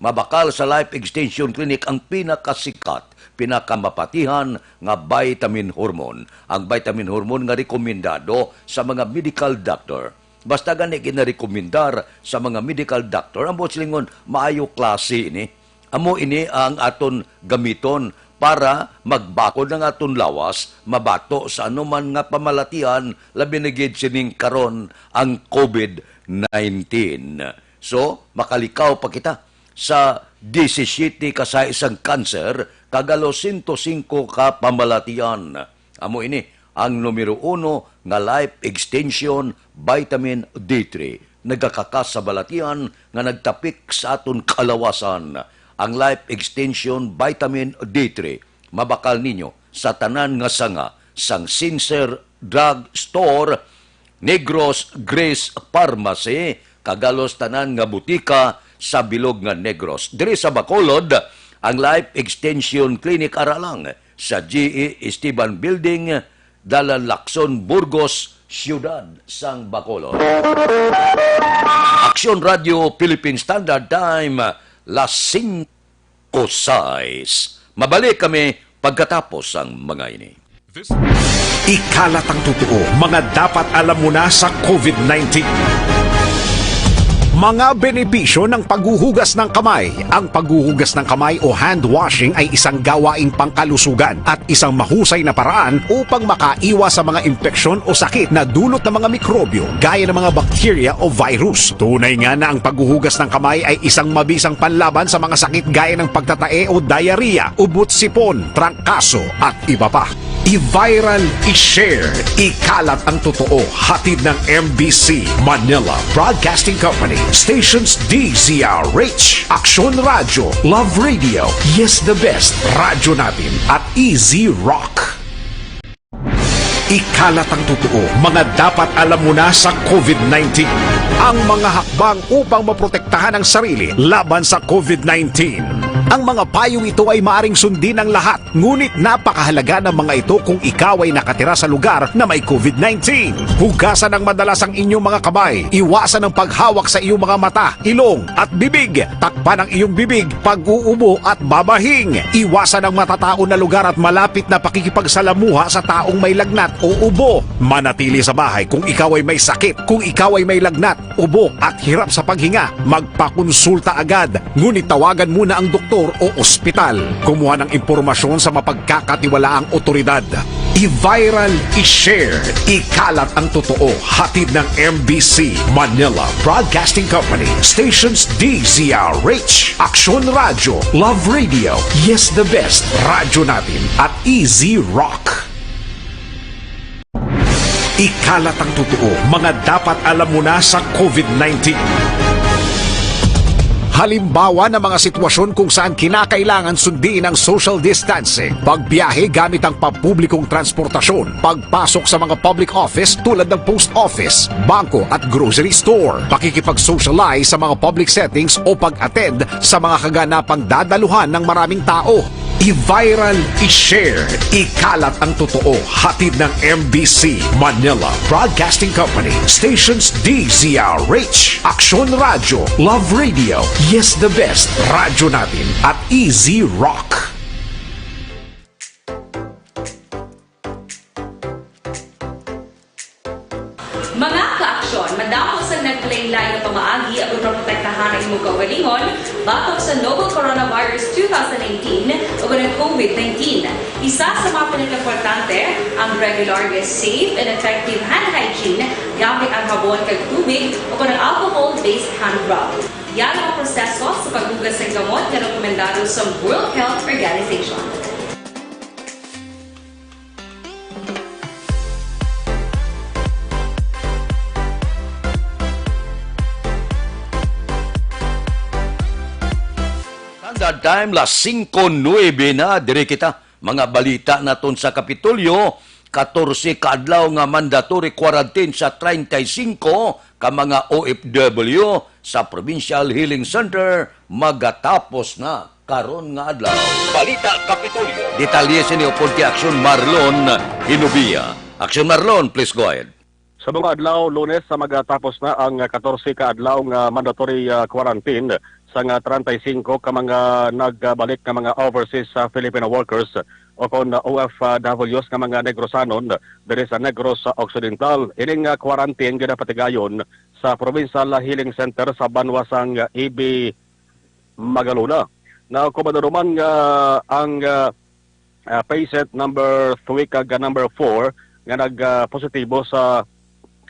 Mabakal sa Life Extension Clinic ang pinakasikat, pinakamapatihan nga vitamin hormone. Ang vitamin hormone nga rekomendado sa mga medical doctor. Basta gani ginarekomendar sa mga medical doctor, ang buot silingon, maayo klase ini. Amo ini ang aton gamiton para magbakod ang aton lawas, mabato sa anuman nga pamalatian, labi na gid sining karon ang COVID nineteen. So, makalikaw pa kita sa disisiete ka sahi sang kanser, kag halos sento singko ka pamalatian. Amo ini ang numero uno nga life extension, vitamin D three. Nagakakas sa balatian nga nagtapik sa aton kalawasan. Ang life extension, vitamin D three, mabakal ninyo sa tanan nga sanga sang Sincere Drug Store, Negros Grace Pharmacy, kag halos tanan nga butika sa bilog nga Negros. Diri sa Bacolod, ang Life Extension Clinic ara lang sa G E Esteban Building, Dalan Lacson, Burgos, Siyudad sang Bacolod. Aksyon Radio Philippine Standard Time, las singko sais. Mabalik kami pagkatapos sang mga ini. Ikalat ang totoo, mga dapat alam mo na sa COVID nineteen. Mga benepisyo ng paghuhugas ng kamay. Ang paghuhugas ng kamay o hand washing ay isang gawaing pangkalusugan at isang mahusay na paraan upang makaiwas sa mga impeksyon o sakit na dulot ng mga mikrobyo gaya ng mga bakterya o virus. Tunay nga na ang paghuhugas ng kamay ay isang mabisang panlaban sa mga sakit gaya ng pagtatae o diarrhea, ubot sipon, trangkaso, at iba pa. I-viral, i-share, ikalat ang totoo. Hatid ng M B C Manila Broadcasting Company, stations D Z R H, Aksyon Radyo, Love Radio, Yes the Best, Radyo Natin, at Easy Rock. Ikalat ang totoo, mga dapat alam mo na sa COVID nineteen. Ang mga hakbang upang maprotektahan ang sarili laban sa COVID nineteen. Ang mga payong ito ay maaring sundin ng lahat, ngunit napakahalaga ng mga ito kung ikaw ay nakatira sa lugar na may COVID nineteen. Hugasan ng madalas ang inyong mga kamay, iwasan ang paghawak sa iyong mga mata, ilong, at bibig. Takpan ang iyong bibig pag-uubo at babahing. Iwasan ang matatao na lugar at malapit na pakikipagsalamuha sa taong may lagnat o ubo. Manatili sa bahay kung ikaw ay may sakit. Kung ikaw ay may lagnat, ubo, at hirap sa paghinga, magpakonsulta agad. Ngunit tawagan muna ang doktor o ospital. Kumuha ng impormasyon sa mapagkakatiwalaang otoridad. I-viral, i-share, ikalat ang totoo. Hatid ng M B C Manila Broadcasting Company. Stations D Z R H, Aksyon Radyo, Love Radio, Yes the Best, Radyo Natin, at Easy Rock. Ikalat ang totoo, mga dapat alam mo na sa COVID nineteen. Halimbawa ng mga sitwasyon kung saan kinakailangan sundin ang social distancing, pagbiyahe gamit ang pampublikong transportasyon, pagpasok sa mga public office tulad ng post office, bangko at grocery store, pakikipag-socialize sa mga public settings o pag-attend sa mga kaganapang dadaluhan ng maraming tao. I-viral, i-share, ikalat ang totoo. Hatid ng M B C Manila Broadcasting Company. Stations D Z R H, Aksyon Radyo, Love Radio, Yes the Best, Radyo Natin, at Easy Rock. Mga kaaksyon, madamo sang naglain-lain nga pamaagi aron maprotektahan ang imong kaugalingon batok sa novel coronavirus two thousand nineteen o ang COVID nineteen. Isa sa mga pinakaimportante ang regular nga safe and effective hand hygiene gamit ang habon kag tubig o ang alcohol-based hand rub. Yara ang proseso sa paghugas sang gamot nga rekomendado sa World Health Organization. Standard Time, las singko nuebe na, diri kita. Mga balita naton sa Kapitolyo, katorse ka adlaw nga mandatory quarantine sa treinta y cinco ka mga O F W sa Provincial Healing Center magatapos na karon nga adlaw. Balita Kapitolyo. Detalye sini upod kay Aksyon Marlon Hinubia. Aksyon Marlon, please go ahead. Sa mga adlaw, Lunes, sa magatapos na ang katorse ka adlaw nga mandatory, ah, quarantine sang treinta y cinco ka mga nagbalik nga mga overseas, ah, Filipino workers o kon O F Ws nga mga Negrosanon diri sa Negros Occidental. Ining, ah, quarantine ginapatigayon sa Provincial Healing Center sa banwa sang Ibi, Magalona. Now, kung maduruman nga ang, ah, ah, patient number three kag, ah, number four nga nag, ah, positibo sa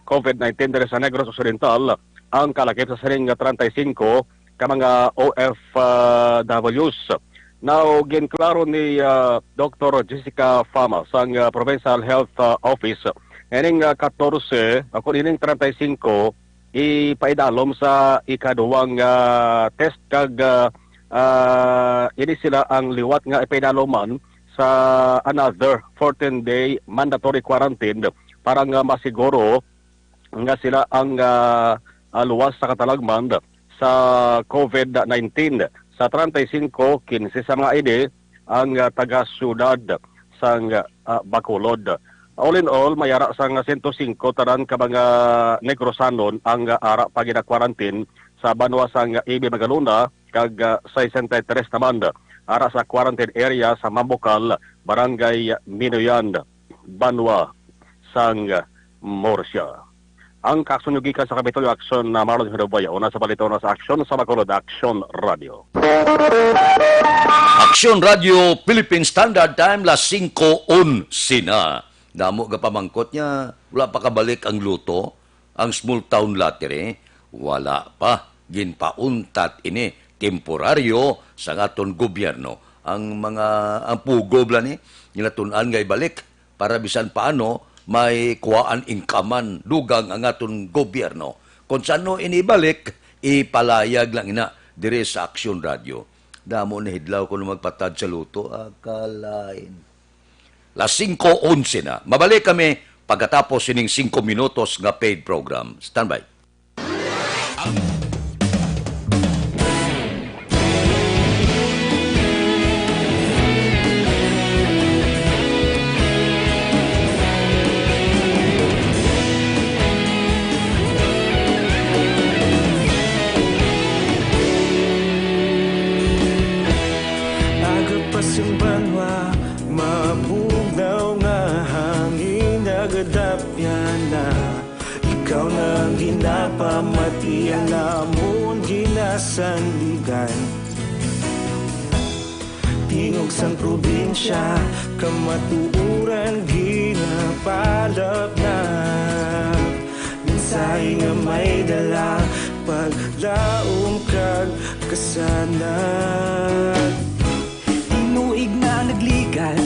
COVID nineteen diri sa Negros Occidental, ang kalakip sa sining treinta y cinco ka mga O F Ws. Now, ginklaro ni, ah, Doktor Jessica Fama sang, ah, Provincial Health, ah, Office, ining, ah, katorse, o kon ining treinta y cinco, ipaidalom sa ikaduhang, ah, test kag, ah, ah, ini sila ang liwat nga ipaidaloman sa another fourteen-day mandatory quarantine para nga masiguro nga sila ang, ah, ah, luwas sa katalagman sa COVID nineteen. Sa treinta y cinco, kinse sa mga ini ang, ah, taga-siyudad sang, ah, Bacolod. All in all, may ara sang sento singko tanan ka mga Negrosanon ang, ah, ara pa gina-quarantine sa banwa sang Ibi, Magalona, kag, ah, sesenta y tres naman ara sa quarantine area sa Mambukal, Barangay Minoyan, banwa sang Murcia. Ang kaaksyon nyo gikan sa Kapitolyo, Aksyon na Marlon Hinubaya, una sa balita, una sa aksyon, sa Bacolod, Aksyon Radio. Aksyon Radio, Philippine Standard Time, las singko onse na. Damo gapamangkot niya, wala pa kabalik ang lotto, ang small town lottery? Wala pa. Ginpauntat ini temporaryo sa aton gobyerno. Ang mga, ang pugob lang ni, ginatun-an nga ibalik para bisan paano may kuhaan, income-an, dugang ang aton gobyerno. Kung sa ano ini ibalik, ipalayag lang ina diri sa Aksyon Radio. Damo na hidlaw kuno magpatad sa lotto, akalain. Las singko onse na. Mabalik kami pagkatapos sining singko minutos nga paid program. Standby. Aga pa sing banwa, mabugnaw nga hangin nagadapyan na. Ikaw na ang ginapamatian, amon ginasandigan. Tingog sang probinsya, kamatuoran ginapalapnap. Mensahe nga may dala, paglaom kag kasanag. Tinuig na nagligan,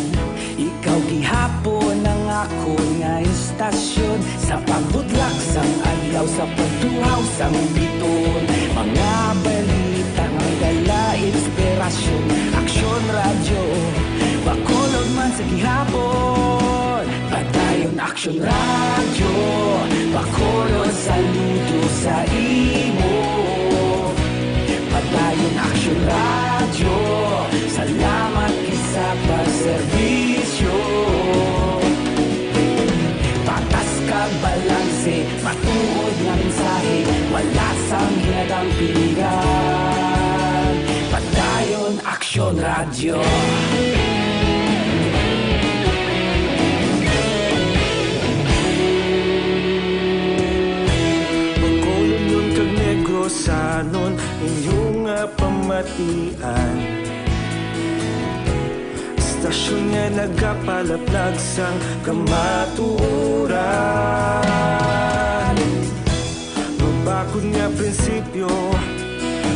ikaw gihapon ang akon nga istasyon. Sa pagbudlak sang adlaw, sa pagtuhaw sang biton, mga balita nga may dala inspirasyon. Aksyon Radyo, Bacolod man sa gihapon. Padayon Aksyon Radyo, Bacolod, saludo sa imo. Padayon Aksyon Radyo, salamat gid sa pagserbisyo. Patas kag balanse, matuod nga mensahe, wala sang ginadampigan. Padayon Aksyon Radyo. Bacolodnon kag Negrosanon, inyo nga pamatian. Istasyon nga nagapalaplag sang kamatuoran. Mabakod nga prinsipyo,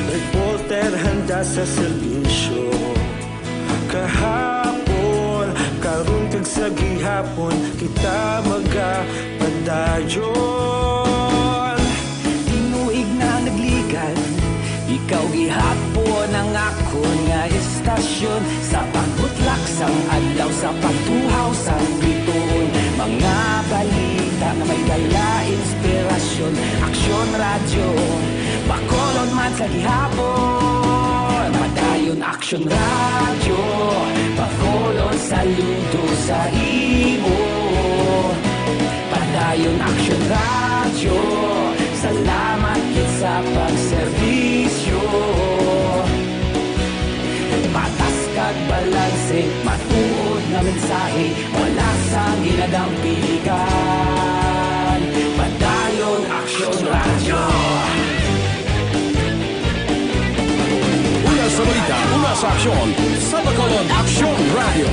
reporter handa sa serbisyo. Kahapon, karon kag sa gihapon, kita magapadayon. Tinuig na nagligan, ikaw gihapon ang akon nga istasyon. Sa pagbutlak sang adlaw, sa pagtuhaw sang bituon, mga balita nga may dala inspirasyon. Aksyon Radyo, Bacolod man sa gihapon. Padayon Aksyon Radyo, Bacolod, saludo sa imo. Padayon Aksyon Radyo, salamat gid sa pagserbisyo. Patas kag balanse, matuod nga mensahe, wala sang ginadampigan. Padayon Aksyon Radyo. Una sa balita, una sa aksyon, sa Bacolod Aksyon Radyo.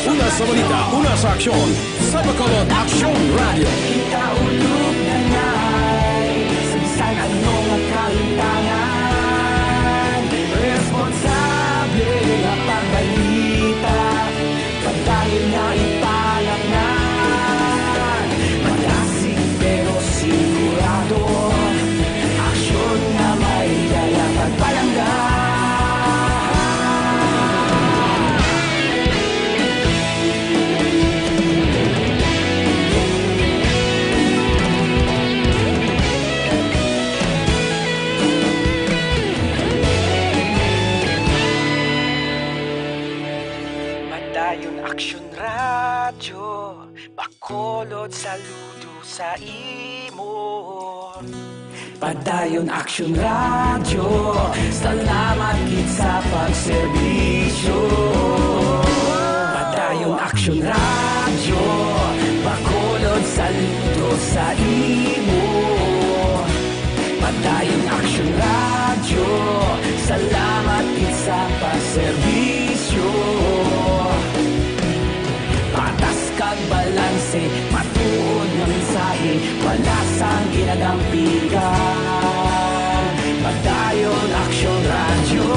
Una sa balita, una sa aksyon, sa Bacolod Aksyon Radyo. Kita ulog na ngay, sa bisan ano nga kalimtangan, responsable nga pagbalita. Padayon nga ipalapngan, madasig pero sigurado. Aksyon nga may dala pagpalangga. Padayon Aksyon Radyo, Bacolod, saludo sa imo. Padayon Aksyon Radyo, salamat gid sa pagserbisyo. Padayon Aksyon Radyo, Bacolod, saludo sa imo. Padayon Aksyon Radyo, salamat gid sa pagserbisyo. Patas kag balanse, matuod nga mensahe, wala sang ginadampigan. Padayon Aksyon Radyo.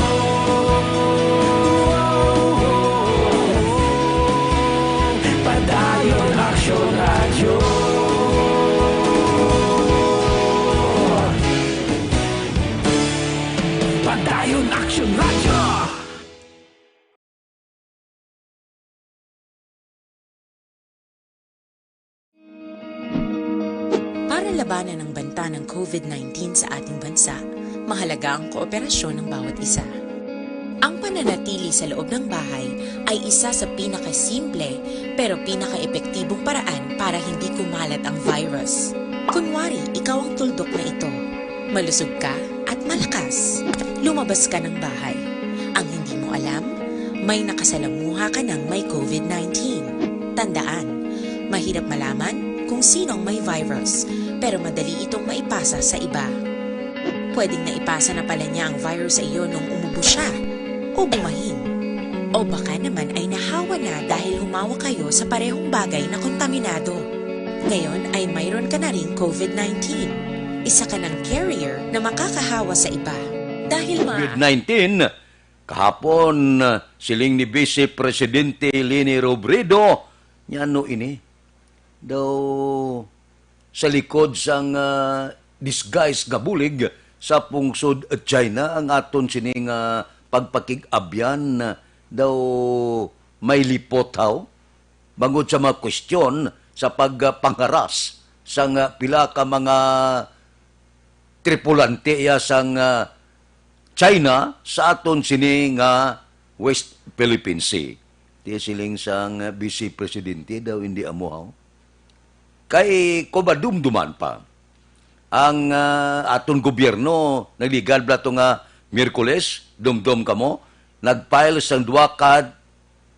Padayon Aksyon Radyo. Padayon Aksyon Radyo. Labanan ang banta ng COVID nineteen sa ating bansa, mahalaga ang kooperasyon ng bawat isa. Ang pananatili sa loob ng bahay ay isa sa pinakasimple pero pinakaepektibong paraan para hindi kumalat ang virus. Kunwari, ikaw ang tuldok na ito. Malusog ka at malakas. Lumabas ka ng bahay. Ang hindi mo alam, may nakasalamuha ka ng may COVID nineteen. Tandaan, mahirap malaman kung sino ang may virus, pero madali itong maipasa sa iba. Pwedeng naipasa na pala niya ang virus sa iyo nung umubo siya o bumahin. O baka naman ay nahawa na dahil humawak kayo sa parehong bagay na kontaminado. Ngayon ay mayroon ka na ring COVID nineteen. Isa ka ng carrier na makakahawa sa iba. Dahil ma- COVID nineteen, kahapon, siling ni Vice Presidente Leni Robredo, nya ano ini? Daw sa likod sang ah, disguise nga bulig sa pungsod China ang aton sini nga pagpakig-abyan, daw may lipot haw bangod sa mga kwestiyon sa pagpangharas sang ah, pila ka mga tripulante iya sang ah, China sa aton sini nga West Philippine Sea. Ti siling sang ah, Vice Presidente daw hindi amo haw. Kay kung madumduman pa, ang ah, aton gobyerno nagligad bala to nga Miyerkules, dumdom kamo, nag-file sang duha ka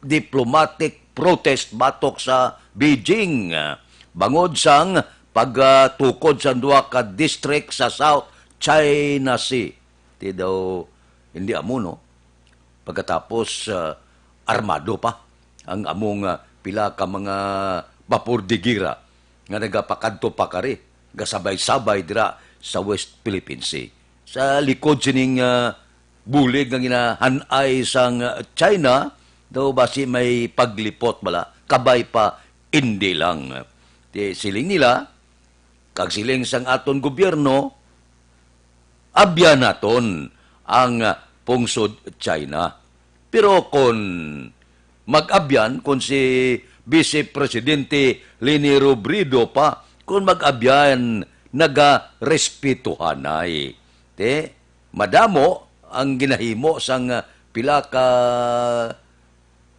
diplomatic protest batok sa Beijing, ah, bangod sang pagtukod sang duha ka district sa South China Sea. Ti daw hindi amo, no? Pagkatapos, ah, armado pa ang among ah, pila ka mga bapor de gira nga nagapakadto pa kari, gasabay-sabay dira sa West Philippine Sea. Sa likod sining ah, bulig nga ginahan-ay sang ah, China, daw basi may paglipot bala, kabay pa indi lang. Ti siling nila, kag siling sang aton gobyerno, abyan naton ang pungsod China. Pero kon mag-abyan, kon si Vice Presidente Leni Robredo pa, kon mag-abyan, nagarespetohanay. Te, madamo ang ginahimo sang pila ka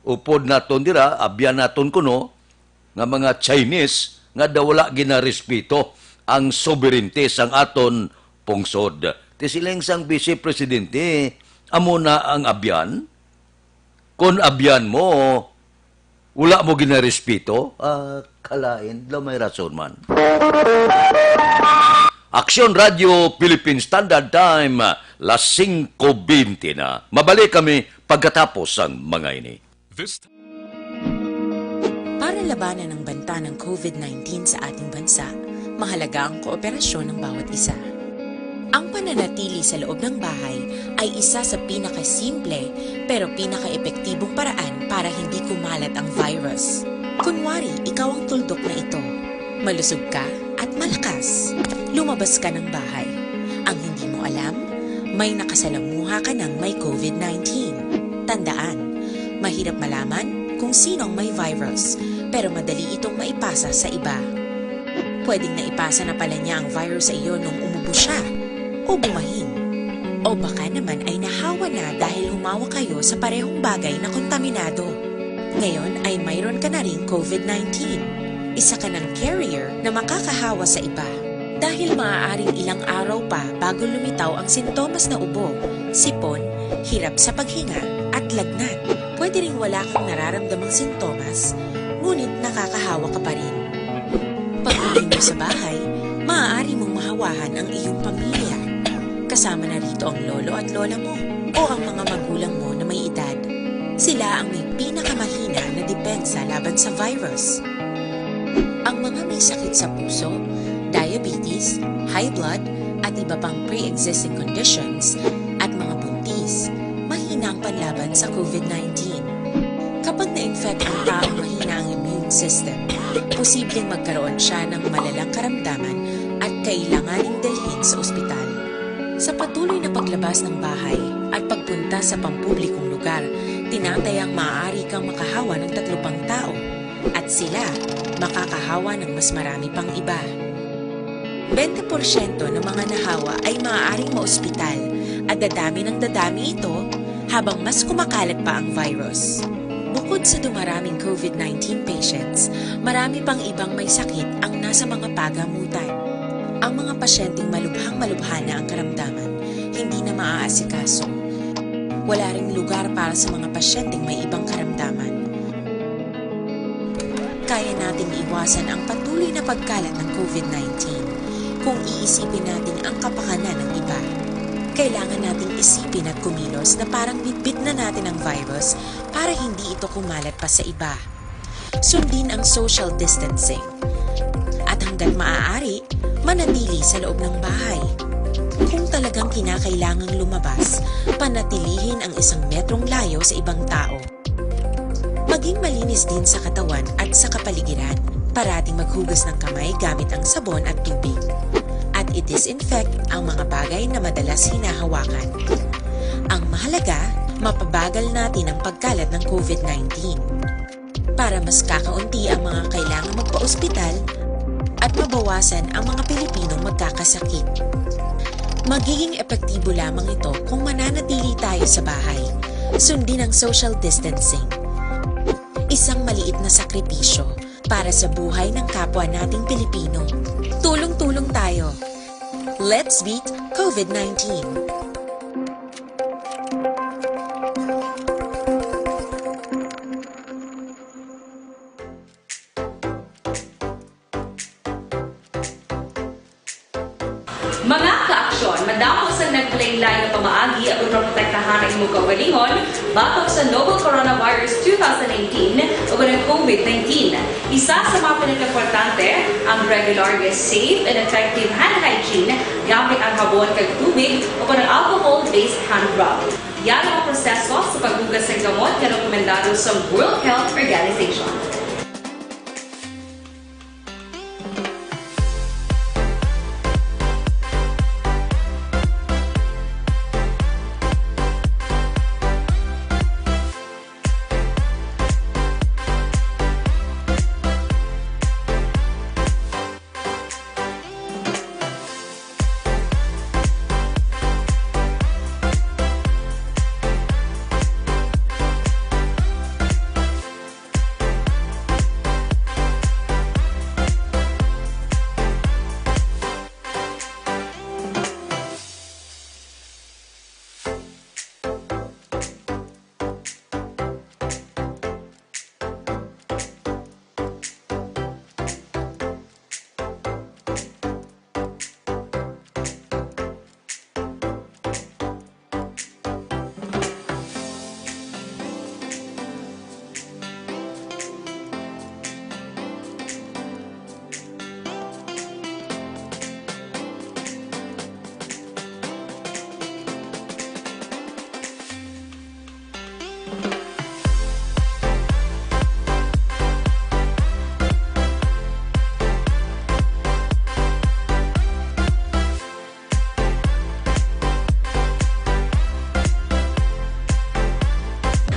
upod naton dira, abyan naton kuno, nga mga Chinese nga daw wala ginarespeto ang soberente sang aton pungsod. Ti siling sang Vice Presidente, amo na ang abyan? Kon abyan mo, wala mo ginarespeto? Ah, kalain, daw may rason man. Aksyon Radio Philippine Standard Time, las singko bente na. Mabalik kami pagkatapos sang mga ini. This Para labanan ang banta ng COVID nineteen sa ating bansa, mahalaga ang kooperasyon ng bawat isa. Ang pananatili sa loob ng bahay ay isa sa pinakasimple pero pinakaepektibong paraan para hindi kumalat ang virus. Kunwari, ikaw ang tuldok na ito. Malusog ka at malakas. Lumabas ka ng bahay. Ang hindi mo alam, may nakasalamuha ka ng may COVID nineteen. Tandaan, mahirap malaman kung sino ang may virus, pero madali itong maipasa sa iba. Pwedeng naipasa na pala niya ang virus sa iyo nung umubo siya o bumahin. O baka naman ay nahawa na dahil humawak kayo sa parehong bagay na kontaminado. Ngayon ay mayroon ka na ring COVID nineteen. Isa ka ng carrier na makakahawa sa iba. Dahil maaaring ilang araw pa bago lumitaw ang sintomas na ubo, sipon, hirap sa paghinga, at lagnat. Pwede ring wala kang nararamdamang sintomas, ngunit nakakahawa ka pa rin. Pag-uwi mo sa bahay, maaari mong mahawahan ang iyong pamilya. Kasama na rito ang lolo at lola mo o ang mga magulang mo na may edad. Sila ang may pinakamahina na depensa laban sa virus. Ang mga may sakit sa puso, diabetes, high blood, at iba pang pre-existing conditions, at mga buntis, mahina ang panlaban sa COVID nineteen. Kapag na-infect ang taong mahina ang immune system, posibleng magkaroon siya ng malalang karamdaman at kailanganing dalhin sa ospital. Sa patuloy na paglabas ng bahay at pagpunta sa pampublikong lugar, tinatayang maaari kang makahawa ng tatlo pang tao at sila makakahawa ng mas marami pang iba. Bente porsyento ng mga nahawa ay maaaring maospital at dadami ng dadami ito habang mas kumakalat pa ang virus. Bukod sa dumaraming COVID nineteen patients, marami pang ibang may sakit ang nasa mga pagamutan. Ang mga pasyenteng malubhang-malubha na ang karamdaman, hindi na maaasikaso. Wala ring lugar para sa mga pasyenteng may ibang karamdaman. Kaya nating iwasan ang patuloy na pagkalat ng COVID nineteen kung iisipin natin ang kapakanan ng iba. Kailangan nating isipin at kumilos na parang bitbit na natin ang virus para hindi ito kumalat pa sa iba. Sundin ang social distancing. At hanggat maaari, manatili sa loob ng bahay. Kung talagang kinakailangang lumabas, panatilihin ang isang metrong layo sa ibang tao. Maging malinis din sa katawan at sa kapaligiran. Parating maghugas ng kamay gamit ang sabon at tubig. At i-disinfect ang mga bagay na madalas hinahawakan. Ang mahalaga, mapabagal natin ang pagkalat ng COVID nineteen. Para mas kakaunti ang mga kailangang magpa-ospital at mabawasan ang mga Pilipinong magkakasakit. Magiging epektibo lamang ito kung mananatili tayo sa bahay. Sundin ang social distancing. Isang maliit na sakripisyo para sa buhay ng kapwa nating Pilipino. Tulong-tulong tayo. Let's beat COVID nineteen. Mga ka-aksyon, madamo sa naglain-lain nga pamaagi aron maprotektahan ang imong kaugalingon batok sa novel coronavirus two thousand nineteen ug ang COVID nineteen. Isa sa mga pinakaimportante, ang regular nga safe and effective hand hygiene gamit ang habon kag tubig o ang alcohol-based hand rub. Yara ang proseso sa paghugas sa gamot nga rekomendado sa World Health Organization.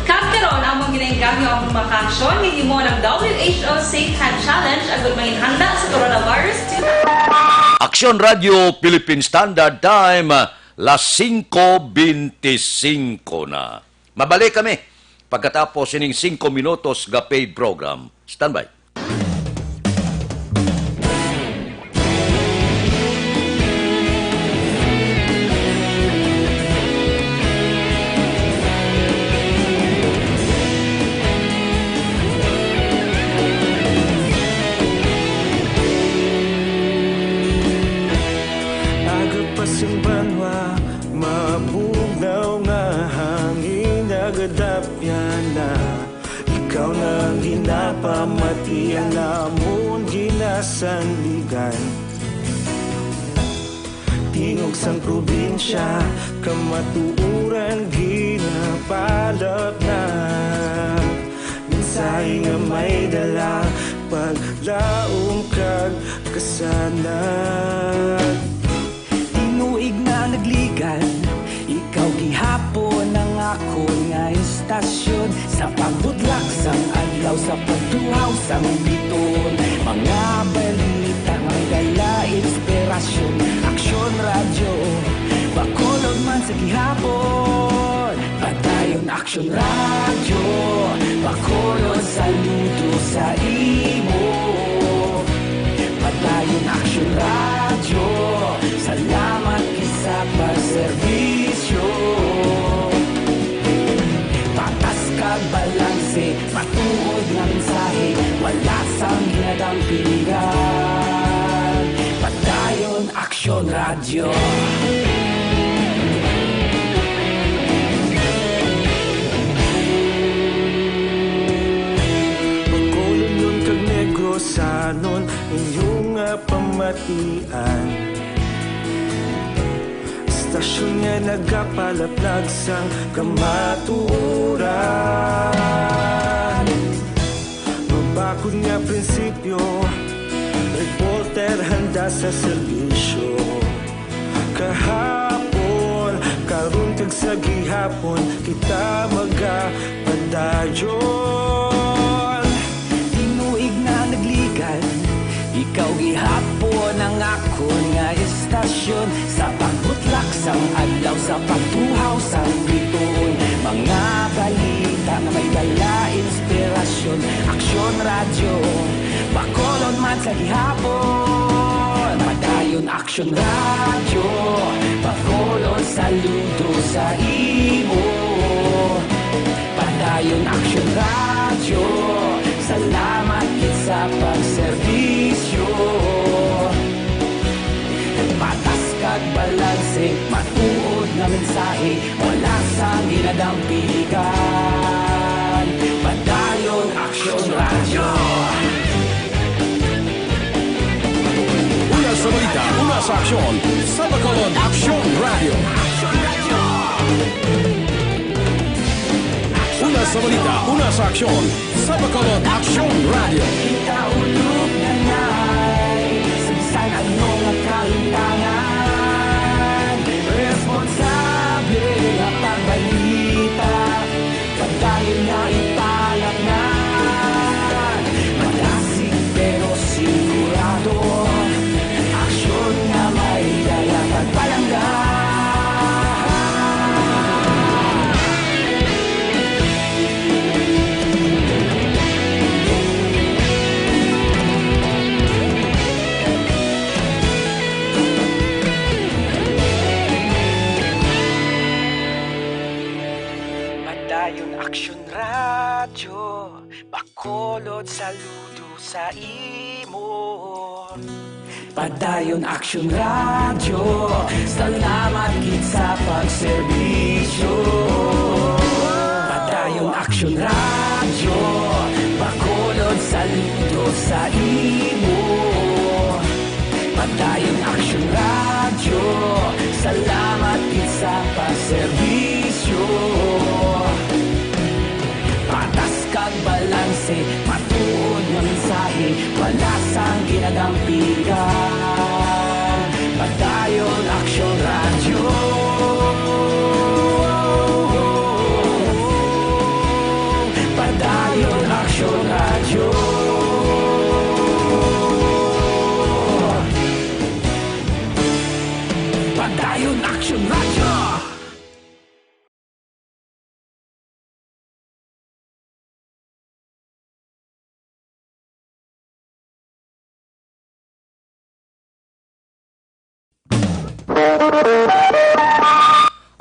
Kag karon, among ginaengganyo ang mga kaaksyon nga himo ng W H O Safe Hand Challenge agud manginhanda sa coronavirus two. Aksyon Radyo Philippine Standard Time, las singko beintisinko na. Mabalik kami pagkatapos sining singko minutos nga paid program. Standby. Aga pa sing banwa, mabugnaw nga hangin, nagadapyan na. Ikaw na ang ginapamati, ang amon ginasandigan. Tingog sang probinsya, kamatuoran ginapalapnag. Mensahe nga may dala, paglaom kag kasanag. Tinuig na nagligan, ikaw gihapon ang Akon nga istasyon, sa pagbutlak sang adlaw, sa pagtuhaw sang biton, mga balita nga may dala inspirasyon. Aksyon Radyo, Bacolod man sa gihapon. Padayon Aksyon Radyo, Bacolod, saludo sa imo. Padayon Aksyon Radyo, salamat gid sa pagserbisyo. Patas kag balanse, matuod nga mensahe, wala sang ginadampigan. Padayon Aksyon Radyo. Bacolodnon kag Negrosanon, inyo nga pamatian. Istasyon nga nagapalaplag sang kamatuoran. Mabakod nga prinsipyo, reporter handa sa serbisyo. Kahapon, karon kag sa gihapon, kita magapadayon. Tinuig na nagligan, ikaw gihapon ang akon nga istasyon. Sa pagbutlak sang adlaw, sa pagtuhaw sang bituon, mga balita nga may dala inspirasyon. Aksyon Radyo, Bacolod man sa gihapon. Padayon Aksyon Radyo, Bacolod, saludo sa imo. Padayon Aksyon Radyo, salamat gid sa pagserbisyo. Patas kag balanse, matuod nga mensahe, wala sang ginadampigan. Padayon Aksyon Radyo. Una sa balita, una sa aksyon, sa Bacolod Aksyon Radyo. Una sa balita, una sa aksyon, sa Bacolod Aksyon Radyo. Kita ulog na ngay, sa bisan ano nga kalimtangan, responsable nga pagbalita, padayon nga ipalapnan. Madasig pero sigurado, aksyon nga may dala pagpalangga. Padayon Aksyon Radyo, Bacolod, saludo sa imo. Padayon Aksyon Radyo, salamat gid sa pagserbisyo. Padayon Aksyon Radyo, Bacolod, saludo sa imo. Padayon Aksyon Radyo, salamat gid sa pagserbisyo. Patas kag balanse, matuod nga mensahe, wala sang ginadampigan. Padayon Aksyon Radyo. Padayon Aksyon Radyo. Padayon Aksyon Radyo.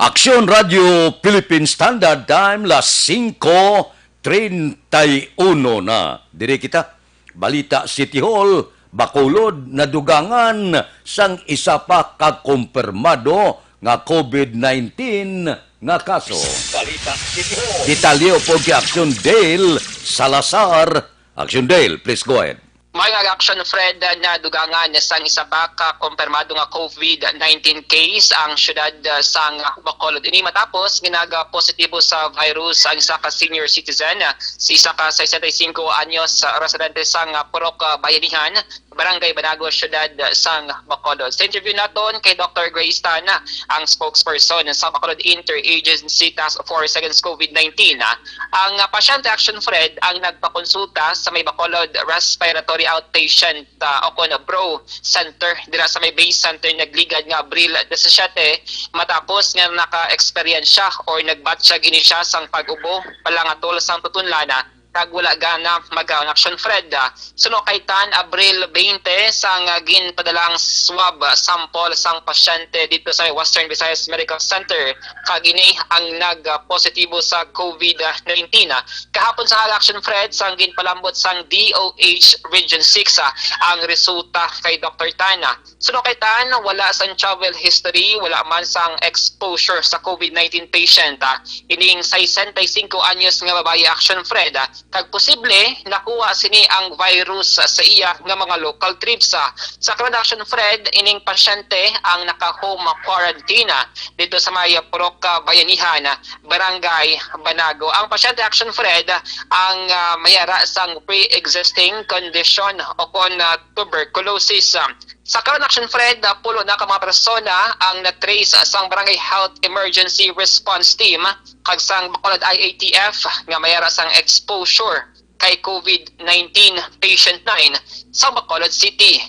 Aksyon Radio Philippine Standard Time, las singko treinta y uno na. Diri kita. Balita City Hall, Bacolod, nadugangan sang isa pa ka kumpirmado nga COVID nineteen nga kaso. Balita City Hall. Detalye upod kay Action Dale Salazar. Action Dale, please go ahead. May nga Action Fred, nadugangan sang isa pa ka kumpirmado nga COVID nineteen case ang siyudad, ah, sang Bacolod. Ini matapos nga nagapositibo sa virus ang isa ka senior citizen, ah, si isa ka sesenta y cinco anyos, ah, residente sang, ah, Purok, ah, Bayanihan, Barangay Banago, siyudad sang Bacolod. Sa interview naton kay Doctor Grace Tan, ang spokesperson sa Bacolod Interagency Task Force Against COVID nineteen, ang, ah, Pasyente Action Fred ang nagpakonsulta sa may Bacolod Respiratory Outpatient, ah, o kon BROO Center dira sa may Base Center nagligad nga Abril disisiete, matapos nga naka-eksperyensya or nagbatyag ini siya sang pag-ubo, palangatol sang tutunlana, kag wala gana mag-action, Fred. Ah, suno kay Tan, Abril twenty sang, ah, ginpadala ang swab, ah, sample sang pasyente dito sa Western Visayas Medical Center, kag ini ang nag-positibo sa COVID nineteen. Ah, kahapon sa action, Fred, sang ginpalambot sang D O H Region six, ah, ang resulta kay Doctor Tan. Ah, suno kay Tan, wala sang travel history, wala man sang exposure sa COVID nineteen patient. Ah, ining sesenta y cinco anyos nga babayi, action, Fred, ah, kag posible nakuha sini ang virus sa iya nga mga local trips. Ah, sa karon, action, Fred, ining pasyente ang naka-home quarantine, ah, dito sa may Purok, ah, Bayanihan, ah, Barangay Banago. Ang pasyente, action, Fred, ah, ang, ah, may ara sang pre-existing condition o kon, ah, tuberculosis. Ah, sa karon, action, Fred, ah, pulo na ka mga persona ang na-trace sang Barangay Health Emergency Response Team kag sang Bacolod I A T F nga may ara sang exposure kay COVID nineteen patient nine sa Bacolod City.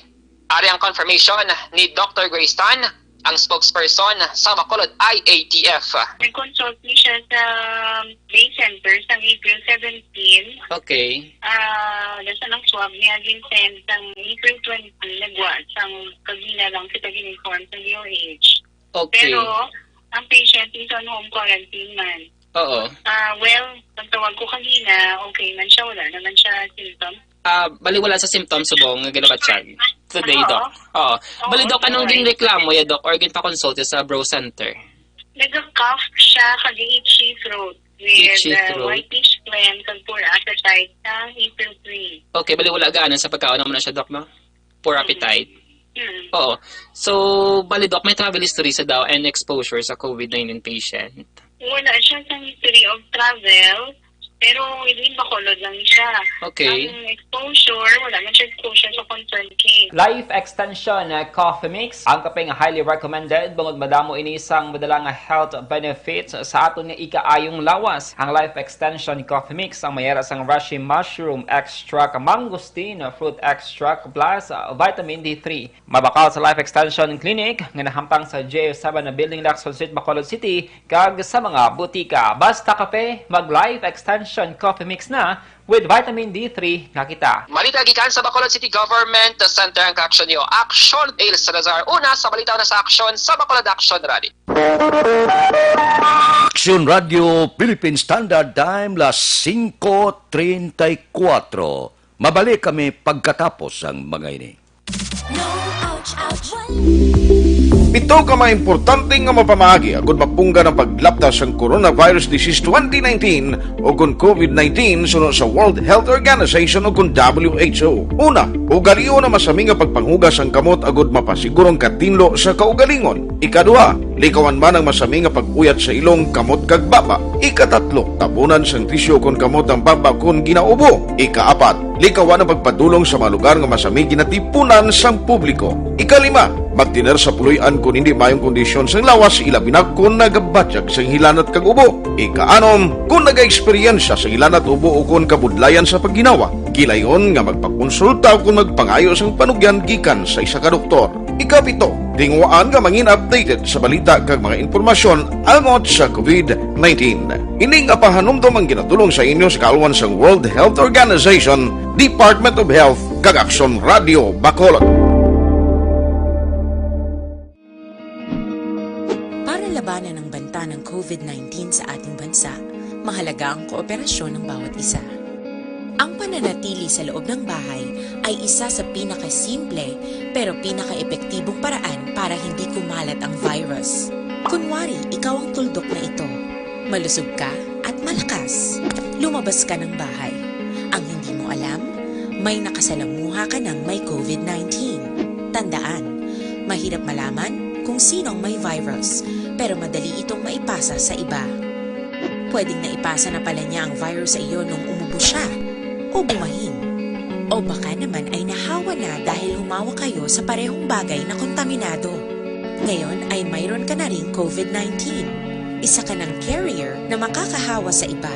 Ari ang confirmation ni Doctor Grace Tan, ang spokesperson sa Bacolod I A T F. Nag-consult ni siya sa Base Center sa April seventeen. Okay. Ah, nasa nang swab niya, gin-send sang April twenty, nagwa sang kagina lang kita gin-inform sa D O H. Okay. Pero ang patient is on home quarantine man. Oo. Ah, well, nagtawag ko kanina, okay man siya, wala naman siya symptom. Ah, bali wala sa symptom subong nga ginabatyag today, Oo. Doc. Oo. Oo, Bali, Doc, anong correct. ginreklamo ya, Doc, or ginpakonsulta sa BROO Center? Nagka-cough siya, kag itchy throat with, Itchy uh, throat. whitish phlegm, kag poor appetite sa April three. Okay, bali wala gaanan sa pagkaon naman na siya, Doc, no? Poor Mm. appetite. Mm. Oo. So, bali, Doc, may travel history sa daw and exposure sa COVID nineteen patient? Wala siya sa history of travel, pero within Bacolod lang siya. Okay. Ang exposure, wala man siya exposure sa confirmed case. Life Extension, uh, Coffee Mix, ang kape nga highly recommended, bangod madamo ini sang madala nga health benefits sa aton nga ikaayong lawas. Ang Life Extension Coffee Mix ang may ara sang reishi mushroom extract, mangosteen fruit extract, plus, uh, vitamin D three. Mabakal sa Life Extension Clinic nga nahamtang sa J seven na Building, Lacson Street, Bacolod City, kag sa mga butika. Basta kape, mag Life Extension Coffee Mix na with vitamin D three na kita. Balita gikan sa Bacolod City Government Center ang kaaksyon niyo. Action, Dale Salazar. Una sa balita, una sa aksyon sa Bacolod Action Rally. Action Radio Philippine Standard Time, las singko treinta y cuatro. Mabalik kami pagkatapos sang mga ini. No, ouch, ouch. Pito ka mga importante nga mapamaagi agud mapunggan ang paglapta sang coronavirus disease twenty nineteen o kon COVID nineteen suno sa World Health Organization o kon W H O. Una, ugalion ang masami nga pagpanghugas sang kamot agud mapasiguro ang katinlo sa kaugalingon. Ikaduha, likawan man ang masami nga pag-uyat sa ilong, kamot kag baba. Ikatatlo, tabunan sang tisyu kon kamot ang baba kon ginaubo. Ikaapat, likawan ang pagpadulong sa mga lugar nga masami ginatipunan sang publiko. Ikalima, magtener sa puloy-an kon hindi maayong kondisyon sang lawas, ilabi na kon nagabatyag sang hilanat kag ubo. Ikaanom, kon nagaeksperyensya sang hilanat, ubo o kon kabudlayan sa pagginawa, gilayon nga magpakonsulta o kon magpangayo sang panugyan gikan sa isa ka doktor. Ikapito, tinguhaan nga mangin updated sa balita kag mga impormasyon angot sa COVID nineteen. Ini nga pahanumdom ang ginatulong sa inyo sa kaalwan sang World Health Organization, Department of Health, kag Aksyon Radio Bacolod. Para labanan ang banta ng COVID nineteen sa ating bansa, mahalaga ang kooperasyon ng bawat isa. Ang pananatili sa loob ng bahay ay isa sa pinakasimple pero pinakaepektibong paraan para hindi kumalat ang virus. Kunwari, ikaw ang tuldok na ito. Malusog ka at malakas. Lumabas ka ng bahay. Ang hindi mo alam, may nakasalamuha ka ng may COVID nineteen. Tandaan, mahirap malaman kung sino ang may virus, pero madali itong maipasa sa iba. Pwedeng naipasa na pala niya ang virus sa iyo nung umubo siya o bumahing. O baka naman ay nahawa na dahil humawa kayo sa parehong bagay na kontaminado. Ngayon ay mayroon ka na ring COVID nineteen. Isa ka ng carrier na makakahawa sa iba.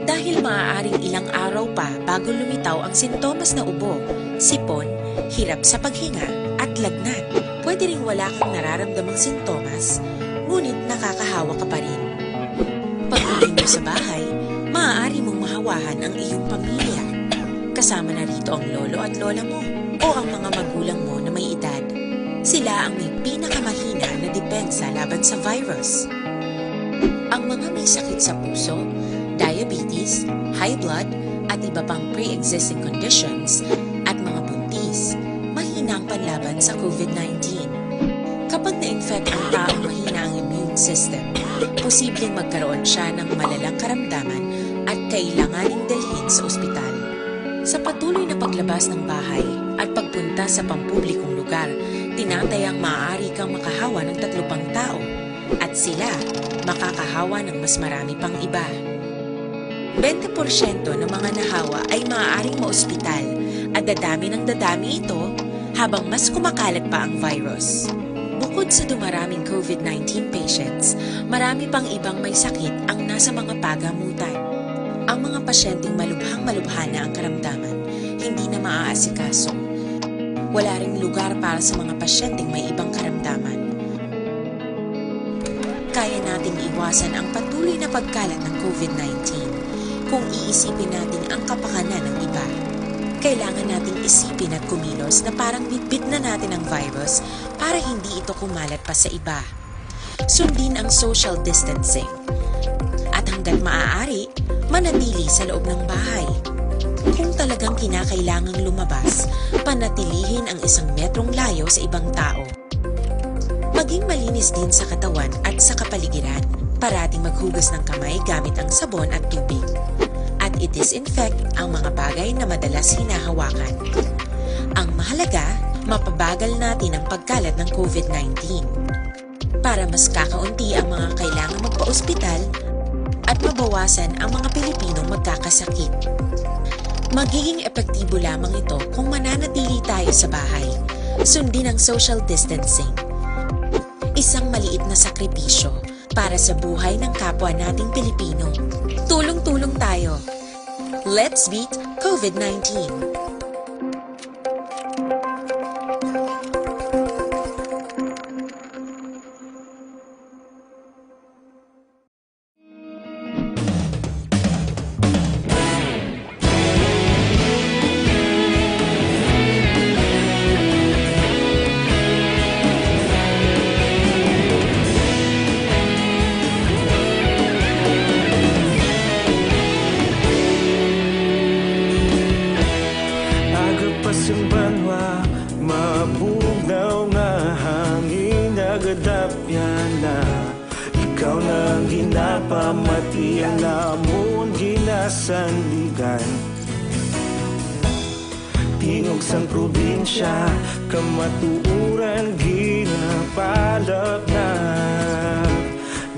Dahil maaaring ilang araw pa bago lumitaw ang sintomas na ubo, sipon, hirap sa paghinga, at lagnat. Pwede ring wala kang nararamdamang sintomas, ngunit nakakahawa ka pa rin. Pag-uwi mo sa bahay, maaari mong mahawahan ang iyong pamilya. Kasama na rito ang lolo at lola mo o ang mga magulang mo na may edad. Sila ang may pinakamahina na depensa laban sa virus. Ang mga may sakit sa puso, diabetes, high blood, at iba pang pre-existing conditions, at mga buntis, mahina ang panlaban sa COVID nineteen. Kapag na-infect ang taong mahina ang immune system, posibleng magkaroon siya ng malalang karamdaman at kailanganing dalhin sa ospital. Sa patuloy na paglabas ng bahay at pagpunta sa pampublikong lugar, tinatayang maaari kang makahawa ng tatlo pang tao at sila makakahawa ng mas marami pang iba. Bente porsyento ng mga nahawa ay maaaring maospital at dadami ng dadami ito habang mas kumakalat pa ang virus. Bukod sa dumaraming COVID nineteen patients, marami pang ibang may sakit ang nasa mga pagamutan. Ang mga pasyenteng malubhang-malubha na ang karamdaman, hindi na maaasikaso. Wala ring lugar para sa mga pasyenteng may ibang karamdaman. Kaya nating iwasan ang patuloy na pagkalat ng COVID nineteen kung iisipin natin ang kapakanan ng iba. Kailangan nating isipin at kumilos na parang bitbit na natin ang virus para hindi ito kumalat pa sa iba. Sundin ang social distancing. At hanggat maaari, manatili sa loob ng bahay. Kung talagang kinakailangang lumabas, panatilihin ang isang metrong layo sa ibang tao. Maging malinis din sa katawan at sa kapaligiran. Parating maghugas ng kamay gamit ang sabon at tubig. At i-disinfect ang mga bagay na madalas hinahawakan. Ang mahalaga, mapabagal natin ang pagkalat ng COVID nineteen. Para mas kakaunti ang mga kailangang magpa-ospital at mabawasan ang mga Pilipinong magkakasakit. Magiging epektibo lamang ito kung mananatili tayo sa bahay. Sundin ang social distancing. Isang maliit na sakripisyo para sa buhay ng kapwa nating Pilipino. Tulong-tulong tayo. Let's beat COVID nineteen. Aga pa sang banwa, mabugnaw nga hangin nagadapyan na. Ikaw na ang ginapamati, ang amon ginasandigan. Tingog sang probinsya, kamatuoran ginapalapnag.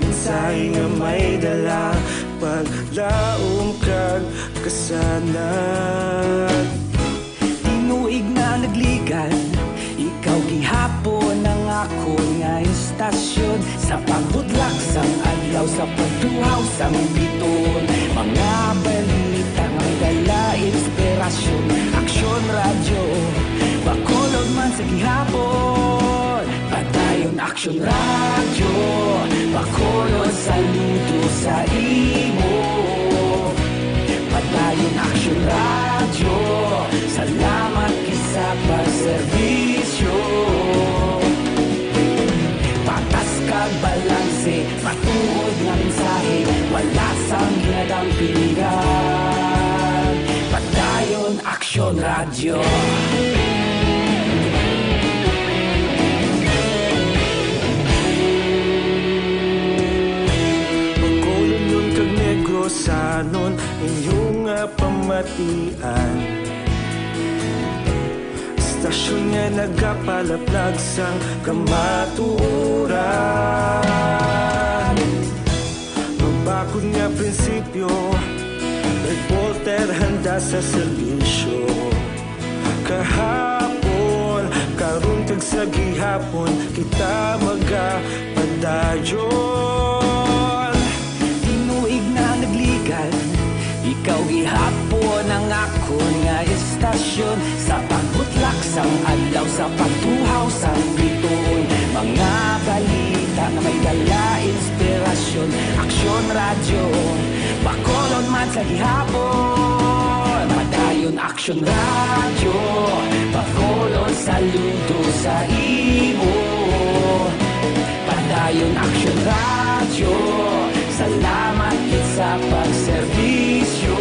Mensahe nga may dala, paglaom kag kasanag. Tinuig na nagligan, ikaw gihapon ang akon nga istasyon. Sa pagbudlak sang adlaw, sa pagduhaw sang biton, mga balita nga dala inspirasyon. Aksyon Radyo, Bacolod man sa gihapon. Padayon Aksyon Radyo, Bacolod, saludo sa imo. Padayon Aksyon Radyo, salamat gid sa pagserbisyo. Patas kag balanse, matuod nga mensahe, wala sang ginadampingan. Padayon Aksyon Radyo. Bacolod kag Negrosanon, inyo nga pamatian. Istasyon nga nagapalaplag sang kamatuoran. Mabakod nga prinsipyo, reporter handa sa serbisyo. Kahapon, karon kag sa gihapon, kita magapadayon. Tinuig na nagligan, ikaw gihapon ang akon nga estasyon. Sa pagbutlak sang adlaw, sa pagtuhaw sang bituon, mga balita nga may dala inspirasyon. Aksyon Radyo, Bacolod man sa gihapon. Padayon Aksyon Radyo, Bacolod, saludo sa imo. Padayon Aksyon Radyo, salamat gid sa pagserbisyo.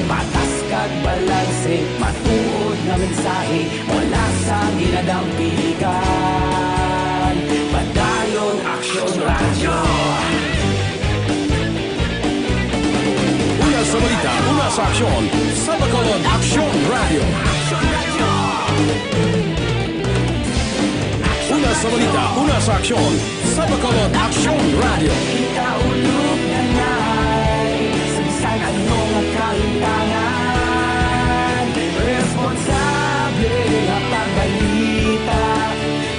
Patas kag balanse, matuod nga mensahe, wala sang ginadampigan. Padayon Aksyon Radyo. Una sa balita, una sa aksyon, sa Bacolod Aksyon Radyo. Una sa balita, una sa aksyon, sa Bacolod Aksyon Radyo. Kita ulog na nay, sa bisan ano nga kahintangan, responsable nga pagbalita.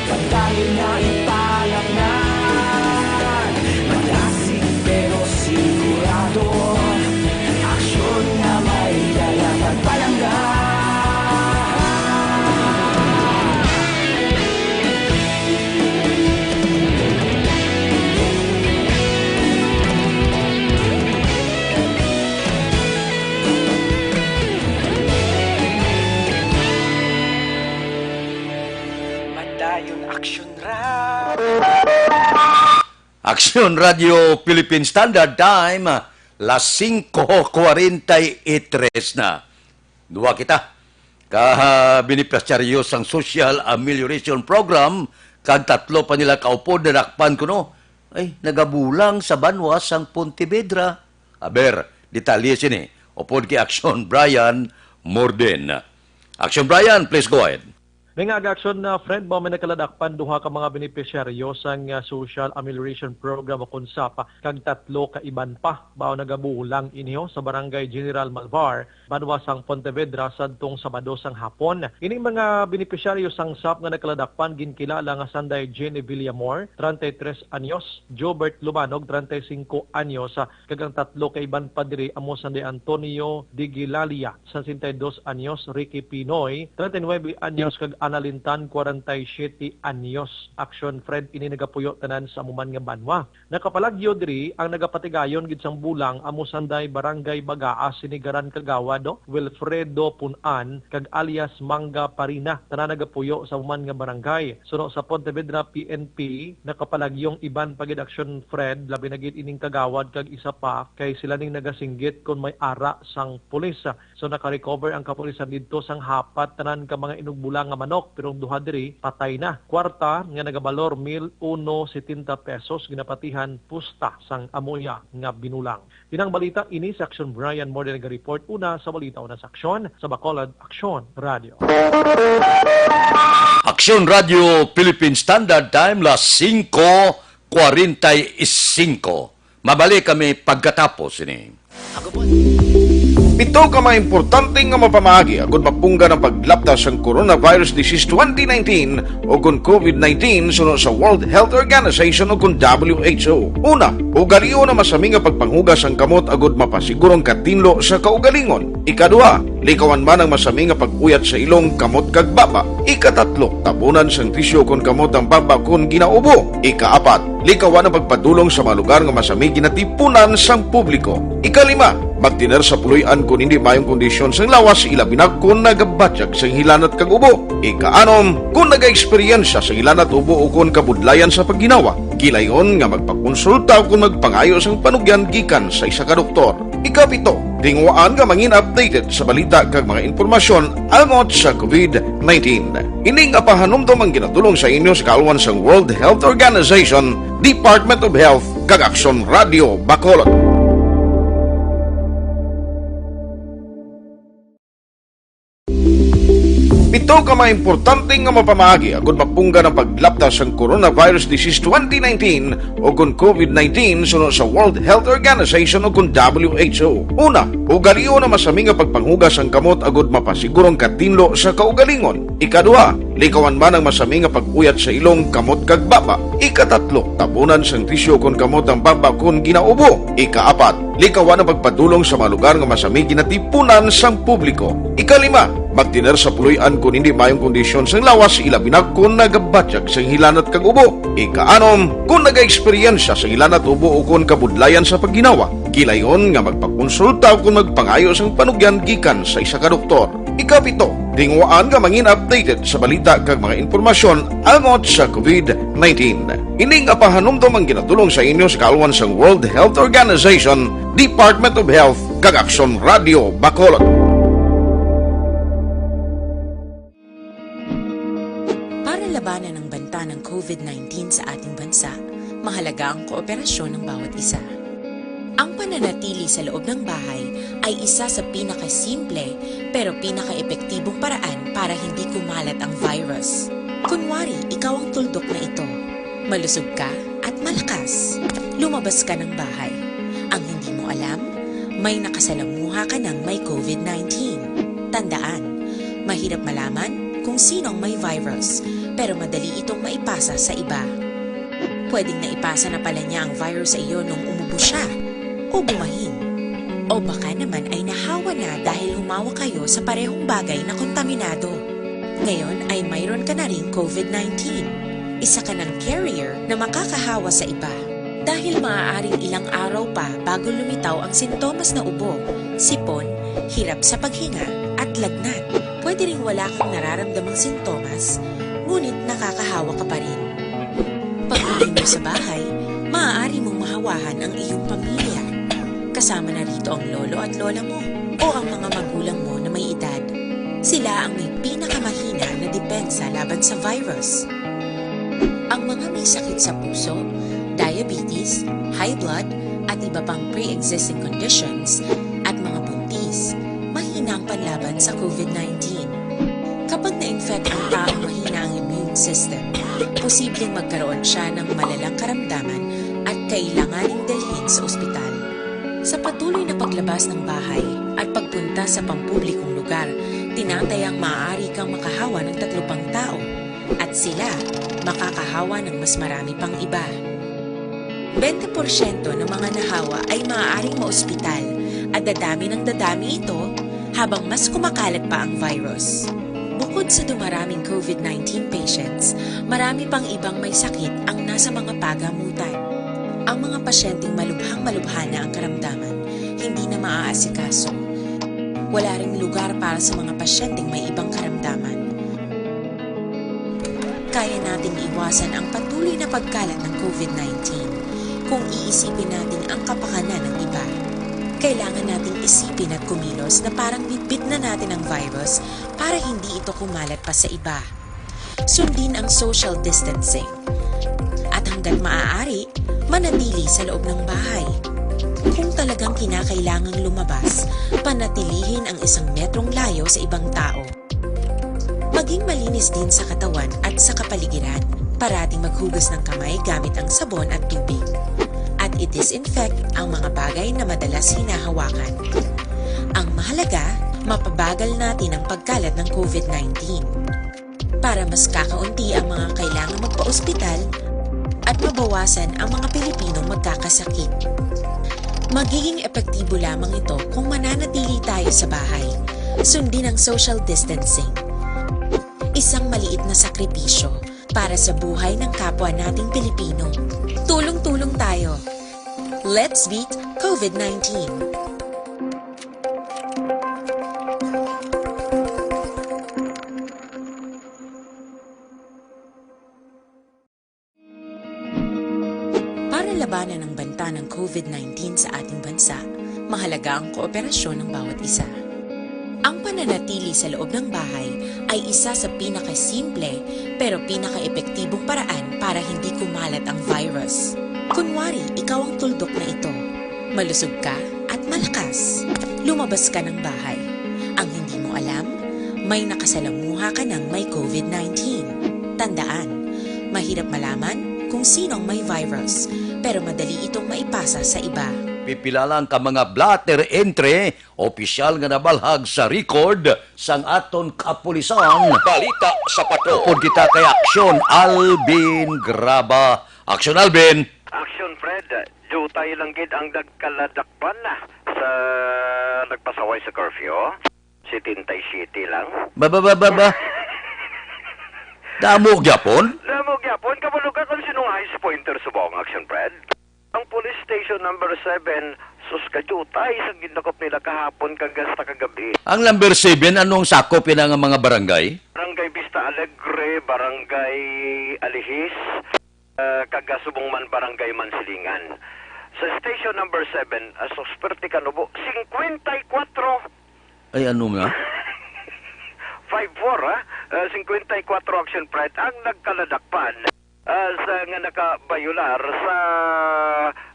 Padayon nga ipalaknag, madasig pero sigurado. Aksyon nga may dala pagpalangga. Padayon Aksyon Radyo. Aksyon Radyo Philippine Standard Time, las singko kwarenta y tres na. Duwa kita ka benepisyaryo sang Social Amelioration Program, kag tatlo pa nila ka upod nadakpan kuno, ay, nagabulang sa banwa sang Pontevedra. Aber, detalye sini upod kay Aksyon Brian Morden. Aksyon Brian, please go ahead. May nga aga aksyon na, Fred, mao may nakaladakpan duha ka mga benepisyaryo sang, ah, Social Amelioration Program o kon sap, kag tatlo ka iban pa. Mao nagabulang ini, oh, sa Barangay General Malvar, banwa sang Pontevedra, sadtong Sabado sang hapon. Ining mga benepisyaryo sang sap nga nakaladakpan ginkilala nga sanday Jenny Villamor, treinta y tres anyos, Jobert Lumanog, treinta y cinco anyos, ah, kag ang tatlo ka iban pa diri amo sanday Antonio Digilalia, sesenta y dos anyos, Ricky Pinoy, treinta y nueve anyos, kag Analintan, cuarenta y siete anyos. Aksyon, Fred, ini nagapuyo tanan sa amo man nga banwa. Nakapalagyo diri ang nagapatigayon gid sang bulang amo sanday Barangay Bagaa, Sinigaran, Kagawad Wilfredo Punan kag alias Mangga Parina, tanan nagapuyo sa amo man nga barangay. Suno sa Pontevedra P N P, nakapalagyong iban pa gid aksyon, Fred, labi na gid ining kagawad kag isa pa kay sila ning nagasinggit kon may ara sang pulis. So, nakarecover ang kapulisan didto sang hapat tanan ka mga inugbulang nga manok, pero ang duha diri patay na. Kwarta nga nagabalor mil uno setenta pesos, ginapatihan pusta sang amoya nga binulang. Inang balita ini sa Aksyon Brian Morden naga-report, una sa balita, una sa aksyon, sa Bacolod Aksyon Radio. Aksyon Radio Philippine Standard Time, las singko kwarenta y singko. Mabalik kami pagkatapos ini. Pito ka mga importante nga mapamaagi agud mapunggan ang paglapta sang coronavirus disease twenty nineteen o kon covid nineteen suno sa World Health Organization o kon W H O. Una, ugalion ang masami nga pagpanghugas sang kamot agud mapasiguro ang katinlo sa kaugalingon. Ikaduha, likawan man ang masami nga pag-uyat sa ilong, kamot kag baba. Ikatatlo, tabunan sang tisyu kon kamot ang baba kon ginaubo. Ikaapat, likawan ang pagpadulong sa mga lugar nga masami ginatipunan sang publiko. Ikalima, magtener sa puloy-an kon hindi maayong kondisyon sang lawas, ilabi na kon nagabatyag sang hilanat kag ubo. Ikaanom, kon nagaeksperyensya sang hilanat, ubo, o kon kabudlayan sa pagginawa, gilayon nga magpakonsulta o kon magpangayo sang panugyan gikan sa isa ka doktor. Ikapito, tinguhaan nga mangin updated sa balita kag mga impormasyon angot sa covid nineteen. Ini nga pahanumdom ang ginadul-ong sa inyo sa kaalwan sang World Health Organization, Department of Health, kag Aksyon Radio Bacolod. Pito Ano ka mga importante nga mapamaagi agud mapunggan ang paglapta sang coronavirus disease twenty nineteen o kon COVID nineteen suno sa World Health Organization o kon W H O? Una, ugalion ang masami nga pagpanghugas sang kamot agud mapasiguro ang katinlo sa kaugalingon. Ikaduha, likawan man ang masami nga pag-uyat sa ilong, kamot kag baba. Ikatatlo, tabunan sang tisyu kon kamot ang baba kon ginaubo. Ikaapat, likawan ang pagpadulong sa mga lugar nga masami ginatipunan sang publiko. Ikalima, magtener sa puloy-an kon hindi maayong kondisyon sang lawas, ilabi na kon nagabatyag sang hilanat kag ubo. Ikaanom, kon nagaeksperyensya sang hilanat, ubo o kon kabudlayan sa pagginawa, gilayon nga magpakonsulta o kon magpangayo sang panugyan gikan sa isa ka doktor. Ikapito, tinguhaan nga mangin updated sa balita kag mga impormasyon angot sa COVID nineteen. Ini nga pahanumdom ang ginatulong sa inyo sa kaalwan sang World Health Organization, Department of Health, kag Aksyon Radio Bacolod. Para labanan ang banta ng COVID nineteen sa ating bansa, mahalaga ang kooperasyon ng bawat isa. Ang pananatili sa loob ng bahay ay isa sa pinakasimple pero pinakaepektibong paraan para hindi kumalat ang virus. Kunwari, ikaw ang tuldok na ito. Malusog ka at malakas. Lumabas ka ng bahay. Ang hindi mo alam, may nakasalamuha ka ng may COVID nineteen. Tandaan, mahirap malaman kung sino ang may virus, pero madali itong maipasa sa iba. Pwedeng naipasa na pala niya ang virus sa iyo nung umubo siya o bumahin. O baka naman ay nahawa na dahil humawak kayo sa parehong bagay na kontaminado. Ngayon ay mayroon ka na ring COVID nineteen. Isa ka ng carrier na makakahawa sa iba. Dahil maaaring ilang araw pa bago lumitaw ang sintomas na ubo, sipon, hirap sa paghinga, at lagnat. Pwede ring wala kang nararamdamang sintomas, ngunit nakakahawa ka pa rin. Pag-uwi mo sa bahay, maaari mong mahawahan ang iyong pamilya. Kasama na rito ang lolo at lola mo o ang mga magulang mo na may edad. Sila ang may pinakamahina na depensa laban sa virus. Ang mga may sakit sa puso, diabetes, high blood, at iba pang pre-existing conditions, at mga buntis, mahina ang panlaban sa COVID nineteen. Kapag na-infect ang taong mahina ang immune system, posibleng magkaroon siya ng malalang karamdaman at kailanganing dalhin sa ospital. Sa patuloy na paglabas ng bahay at pagpunta sa pampublikong lugar, tinatayang maaari kang makahawa ng tatlo pang tao at sila makakahawa ng mas marami pang iba. Bente porsyento ng mga nahawa ay maaaring maospital at dadami ng dadami ito habang mas kumakalat pa ang virus. Bukod sa dumaraming COVID nineteen patients, marami pang ibang may sakit ang nasa mga pagamutan. Ang mga pasyenteng malubhang-malubha na ang karamdaman, hindi na maaasikaso. Wala ring lugar para sa mga pasyenteng may ibang karamdaman. Kaya nating iwasan ang patuloy na pagkalat ng COVID nineteen kung iisipin natin ang kapakanan ng iba. Kailangan nating isipin at kumilos na parang bitbit na natin ang virus para hindi ito kumalat pa sa iba. Sundin ang social distancing. At hanggat maaari, manatili sa loob ng bahay. Kung talagang kinakailangang lumabas, panatilihin ang isang metrong layo sa ibang tao. Maging malinis din sa katawan at sa kapaligiran. Parating maghugas ng kamay gamit ang sabon at tubig. At i-disinfect ang mga bagay na madalas hinahawakan. Ang mahalaga, mapabagal natin ang pagkalat ng COVID nineteen. Para mas kakaunti ang mga kailangang magpa-ospital at mabawasan ang mga Pilipinong magkakasakit. Magiging epektibo lamang ito kung mananatili tayo sa bahay. Sundin ang social distancing. Isang maliit na sakripisyo para sa buhay ng kapwa nating Pilipino. Tulong-tulong tayo. Let's beat COVID nineteen. Para labanan ang banta ng COVID nineteen sa ating bansa, mahalaga ang kooperasyon ng bawat isa. Ang pananatili sa loob ng bahay ay isa sa pinakasimple pero pinakaepektibong paraan para hindi kumalat ang virus. Kunwari, ikaw ang tuldok na ito. Malusog ka at malakas. Lumabas ka ng bahay. Ang hindi mo alam, May nakasalamuha ka ng may covid nineteen. Tandaan, mahirap malaman kung sino ang may virus, pero madali itong maipasa sa iba. Pipila lang ka mga blotter entry, opisyal nga nabalhag sa record sang aton kapulisan. Balita sa Patrol. Upod kita kay Aksyon Alvin Graba. Aksyon Alvin. Action, Fred. Jutay lang gid ang nagkaladakpan sa nagpasaway sa curfew. Setenta y siete lang. Ba, ba, ba, ba, ba? Damo gyapon? Damo gyapon. Kabalo ka kung sinong highest pointer subong, Action Fred? Ang police station number seven, sus, kajutay sa gindakop nila kahapon kag hasta kagabi. Ang number seven, anong sakop ina nga mga barangay? Barangay Vista Alegre, Barangay Alihis, ah, kag subong man Barangay Mansilingan. Sa station number seven, ah, sus, perte kanubo, singkwenta y kuwatro. Ay, ano nga? Five four, ha? Ah, singkwenta y kuwatro, Action Fred, ang nagkaladakpan, ah, sa, nga nakabayular sa,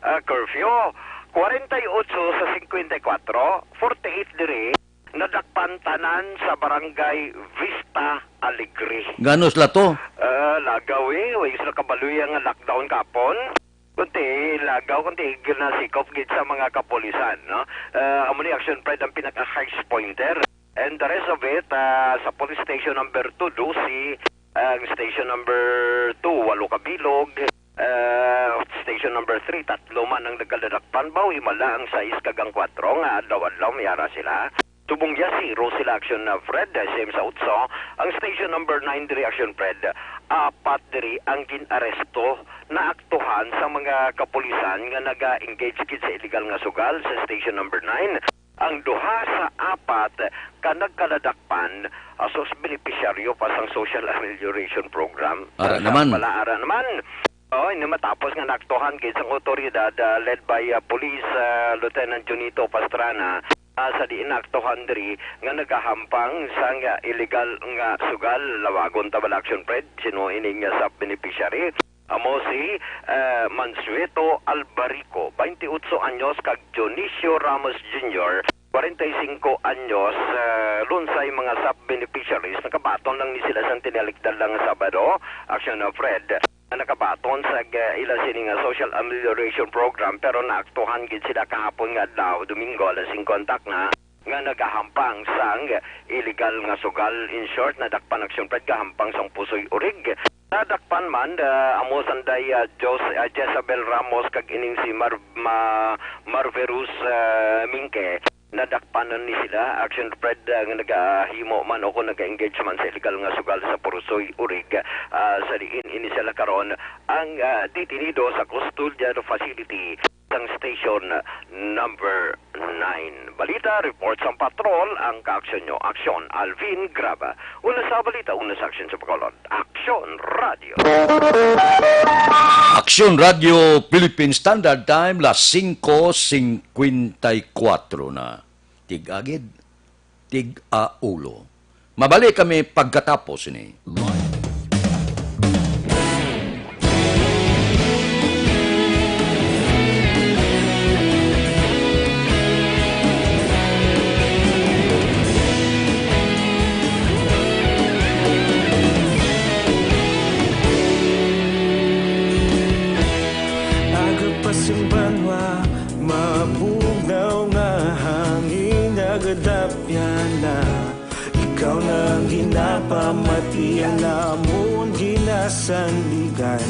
ah, curfew. Kwarenta y otso sa singkwenta y kuwatro, forty-eight diri, nadakpan tanan sa Barangay Vista Alegre. Ngano sila to? Ah, lagaw, eh. Way sila kabaloy nga lockdown kapon. Kunti lagaw, kunti ginasikop gid sa mga kapulisan, no? Ah, amo ni, Action Fred, ang pinaka highest pointer. And the rest of it, ah, sa police station number two, dose, ang station number two, walo ka bilog, ah, station number three, tatlo man ang nagkaladakpan, baw himala ang sais kag ang kuwatro nga adlaw-adlaw may ara sila. Subong ya, zero sila, Action, ah, Fred, same sa otso. Ang station number nine diri, Action Fred, apat diri ang gin-aresto, naaktuhan sa mga kapulisan nga naga-engage gid sa illegal nga sugal sa station number nine. Ang duha sa apat ka nagkaladakpan, ah, sus, benepisyaryo pa sang Social Amelioration Program. Ara naman. Pala, ara naman. Oh, ini matapos nga naaktuhan gid sang otoridad, ah, led by, ah, Police, ah, Lieutenant Junito Pastrana, ah, sa diin naaktuhan diri nga nagahampang sang, ah, illegal nga sugal. Lawagon ta bala, Action Fred, sino ini nga sub beneficiary? Amo si, ah, Mansueto Albarico, twenty-eight anyos, kag Dionisio Ramos Junior, kwarenta y singko anyos, ah, lunsay mga sub beneficiaries. Nakabaton lang ni sila sang tinalikdan lang nga Sabado, Action, ah, Fred. Nakabaton sa, ah, ila sini nga social amelioration program, pero naaktuhan gid sila kahapon nga adlaw, Domingo, alas singko ang takna, nga nagahampang sang illegal nga sugal. In short, nadakpan, Action Fred, gahampang sang Pusoy Urig. Nadakpan man, ah, amo sanday, ah, Jos-, ah, Jezabel Ramos kag ining si Mar-, Ma-, Marverus, ah, Mingke. Nadakpan na ni sila, Action Fred, ah, nga nagahimo man o kung nag-engage man sa illegal nga sugal sa Pusoy Urig. Ah, sa diin ini sila karon ang, ah, detenido sa custodial facility sang station number nine. Balita, report sang patrol, ang kaaksyon nyo. Aksyon, Alvin Graba. Una sa balita, una sa aksyon sa Bacolod. Aksyon Radio. Aksyon Radio Philippine Standard Time, las singko singkwenta y kuwatro na. Tig-agid, tig-aulo. Mabalik kami pagkatapos ni. Aga pa sing banwa, mabugnaw nga hangin, nagadapyan na. Ikaw na ang ginapamati, ang namon ginasandigan.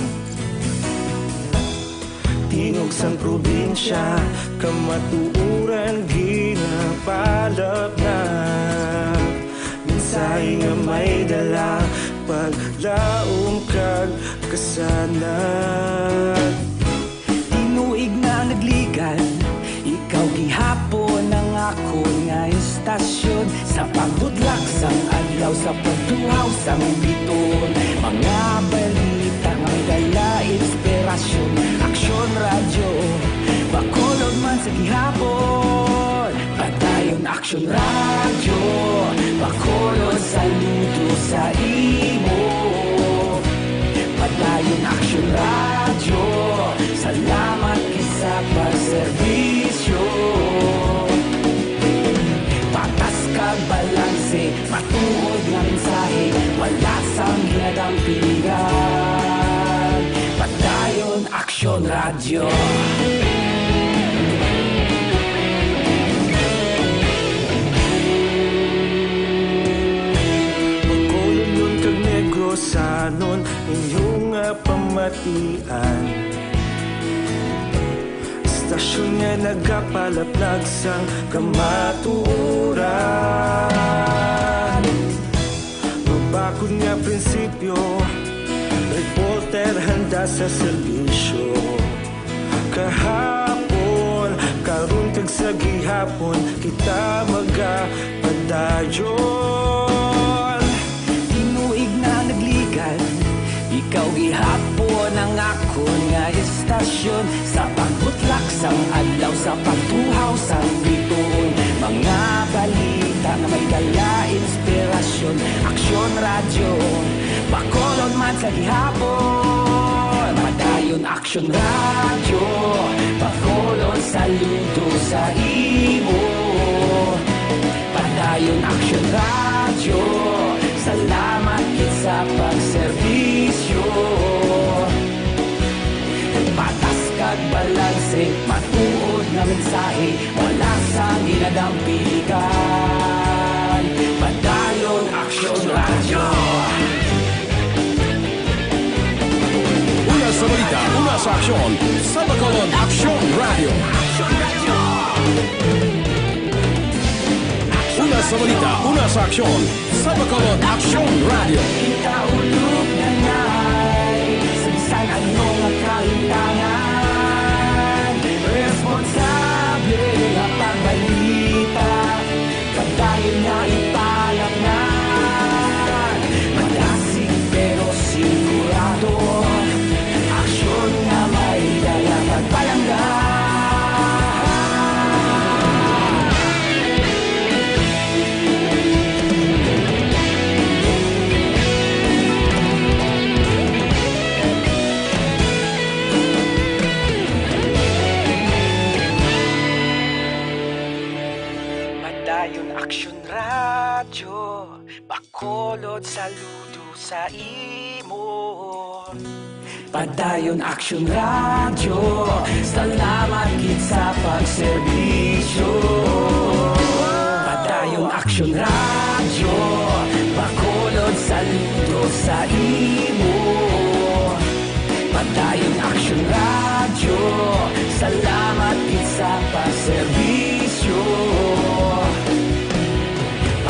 Tingog sang probinsya, kamatuoran ginapalapnap. Mensahe nga may dala, paglaom kag kasanag. Tinuig na ang nagligan, ikaw gihapon ang akon nga istasyon. Sa pagbudlak sang adlaw, sa pagtuhaw sang biton, mga balita nga may dala inspirasyon. Aksyon Radyo, Bacolod man sa gihapon. Padayon Aksyon Radyo, Bacolod, saludo sa imo. Padayon Aksyon Radyo, salamat gid sa pagserbisyo. Patas kag balanse, matuod Bacolodnon kag Negrosanon, inyo nga pamatian. Istasyon nga nagapalaplag sang kamatuoran. Mabakod nga prinsipyo, reporter handa sa serbisyo. Kahapon, karon kag sa gihapon, kita magapadayon. Tinuig na nagligad, ikaw gihapon ang akon nga istasyon. Sa pagbutlak sang adlaw, sa pagtuhaw sang bituon, mga balita nga may dala inspirasyon. Aksyon Radyo, Bacolod man sa gihapon. Padayon Aksyon Radyo, Bacolod saludo sa imo. Padayon Aksyon Radyo, salamat gid sa pagserbisyo. Patas kag balanse, matuod nga mensahe, wala sang ginadampigan. Padayon Aksyon Radyo. Una sa balita, una sa aksyon, sa Bacolod Aksyon Radyo. Una sa balita, una sa aksyon, sa Bacolod Aksyon Radyo. Kita ulog na ngay, sa bisan ano nga kahitangan, responsable nga pagbalita, padayon nga ipalapngan. Madasig pero sigurado, aksyon nga may dala kag palangga. Padayon Aksyon Radyo, Bacolod saludo sa imo. Padayon Aksyon Radyo, salamat gid sa pagserbisyo. Padayon Aksyon Radyo, Bacolod saludo sa imo. Padayon Aksyon Radyo, salamat gid sa pagserbisyo.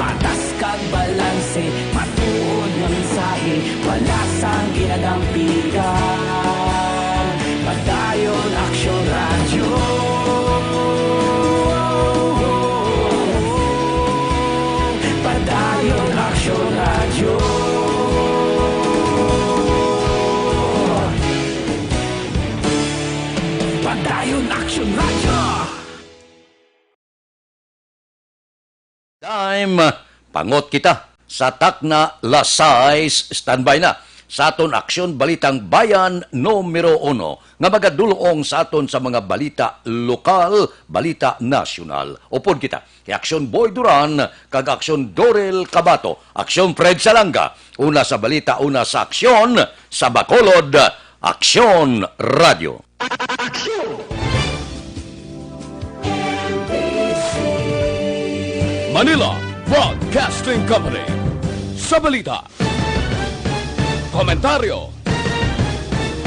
Patas kag balanse, matuod nga mensahe, wala sang ginadampigan. Padayon Aksyon Radyo. Padayon Aksyon Radyo. Padayon Aksyon Radyo. Time, pangot kita sa takna las sais, standby na sa aton aksyon, Balitang Bayan numero uno, nga magadul-ong sa aton sa mga balita lokal, balita nasyonal. Upod kita kay Aksyon Boy Duran kag Aksyon Dorel Cabato, Aksyon Fred Salanga. Una sa balita, una sa aksyon, sa Bacolod, Aksyon Radyo. Aksyon! Manila Broadcasting Company. Sa balita, komentaryo,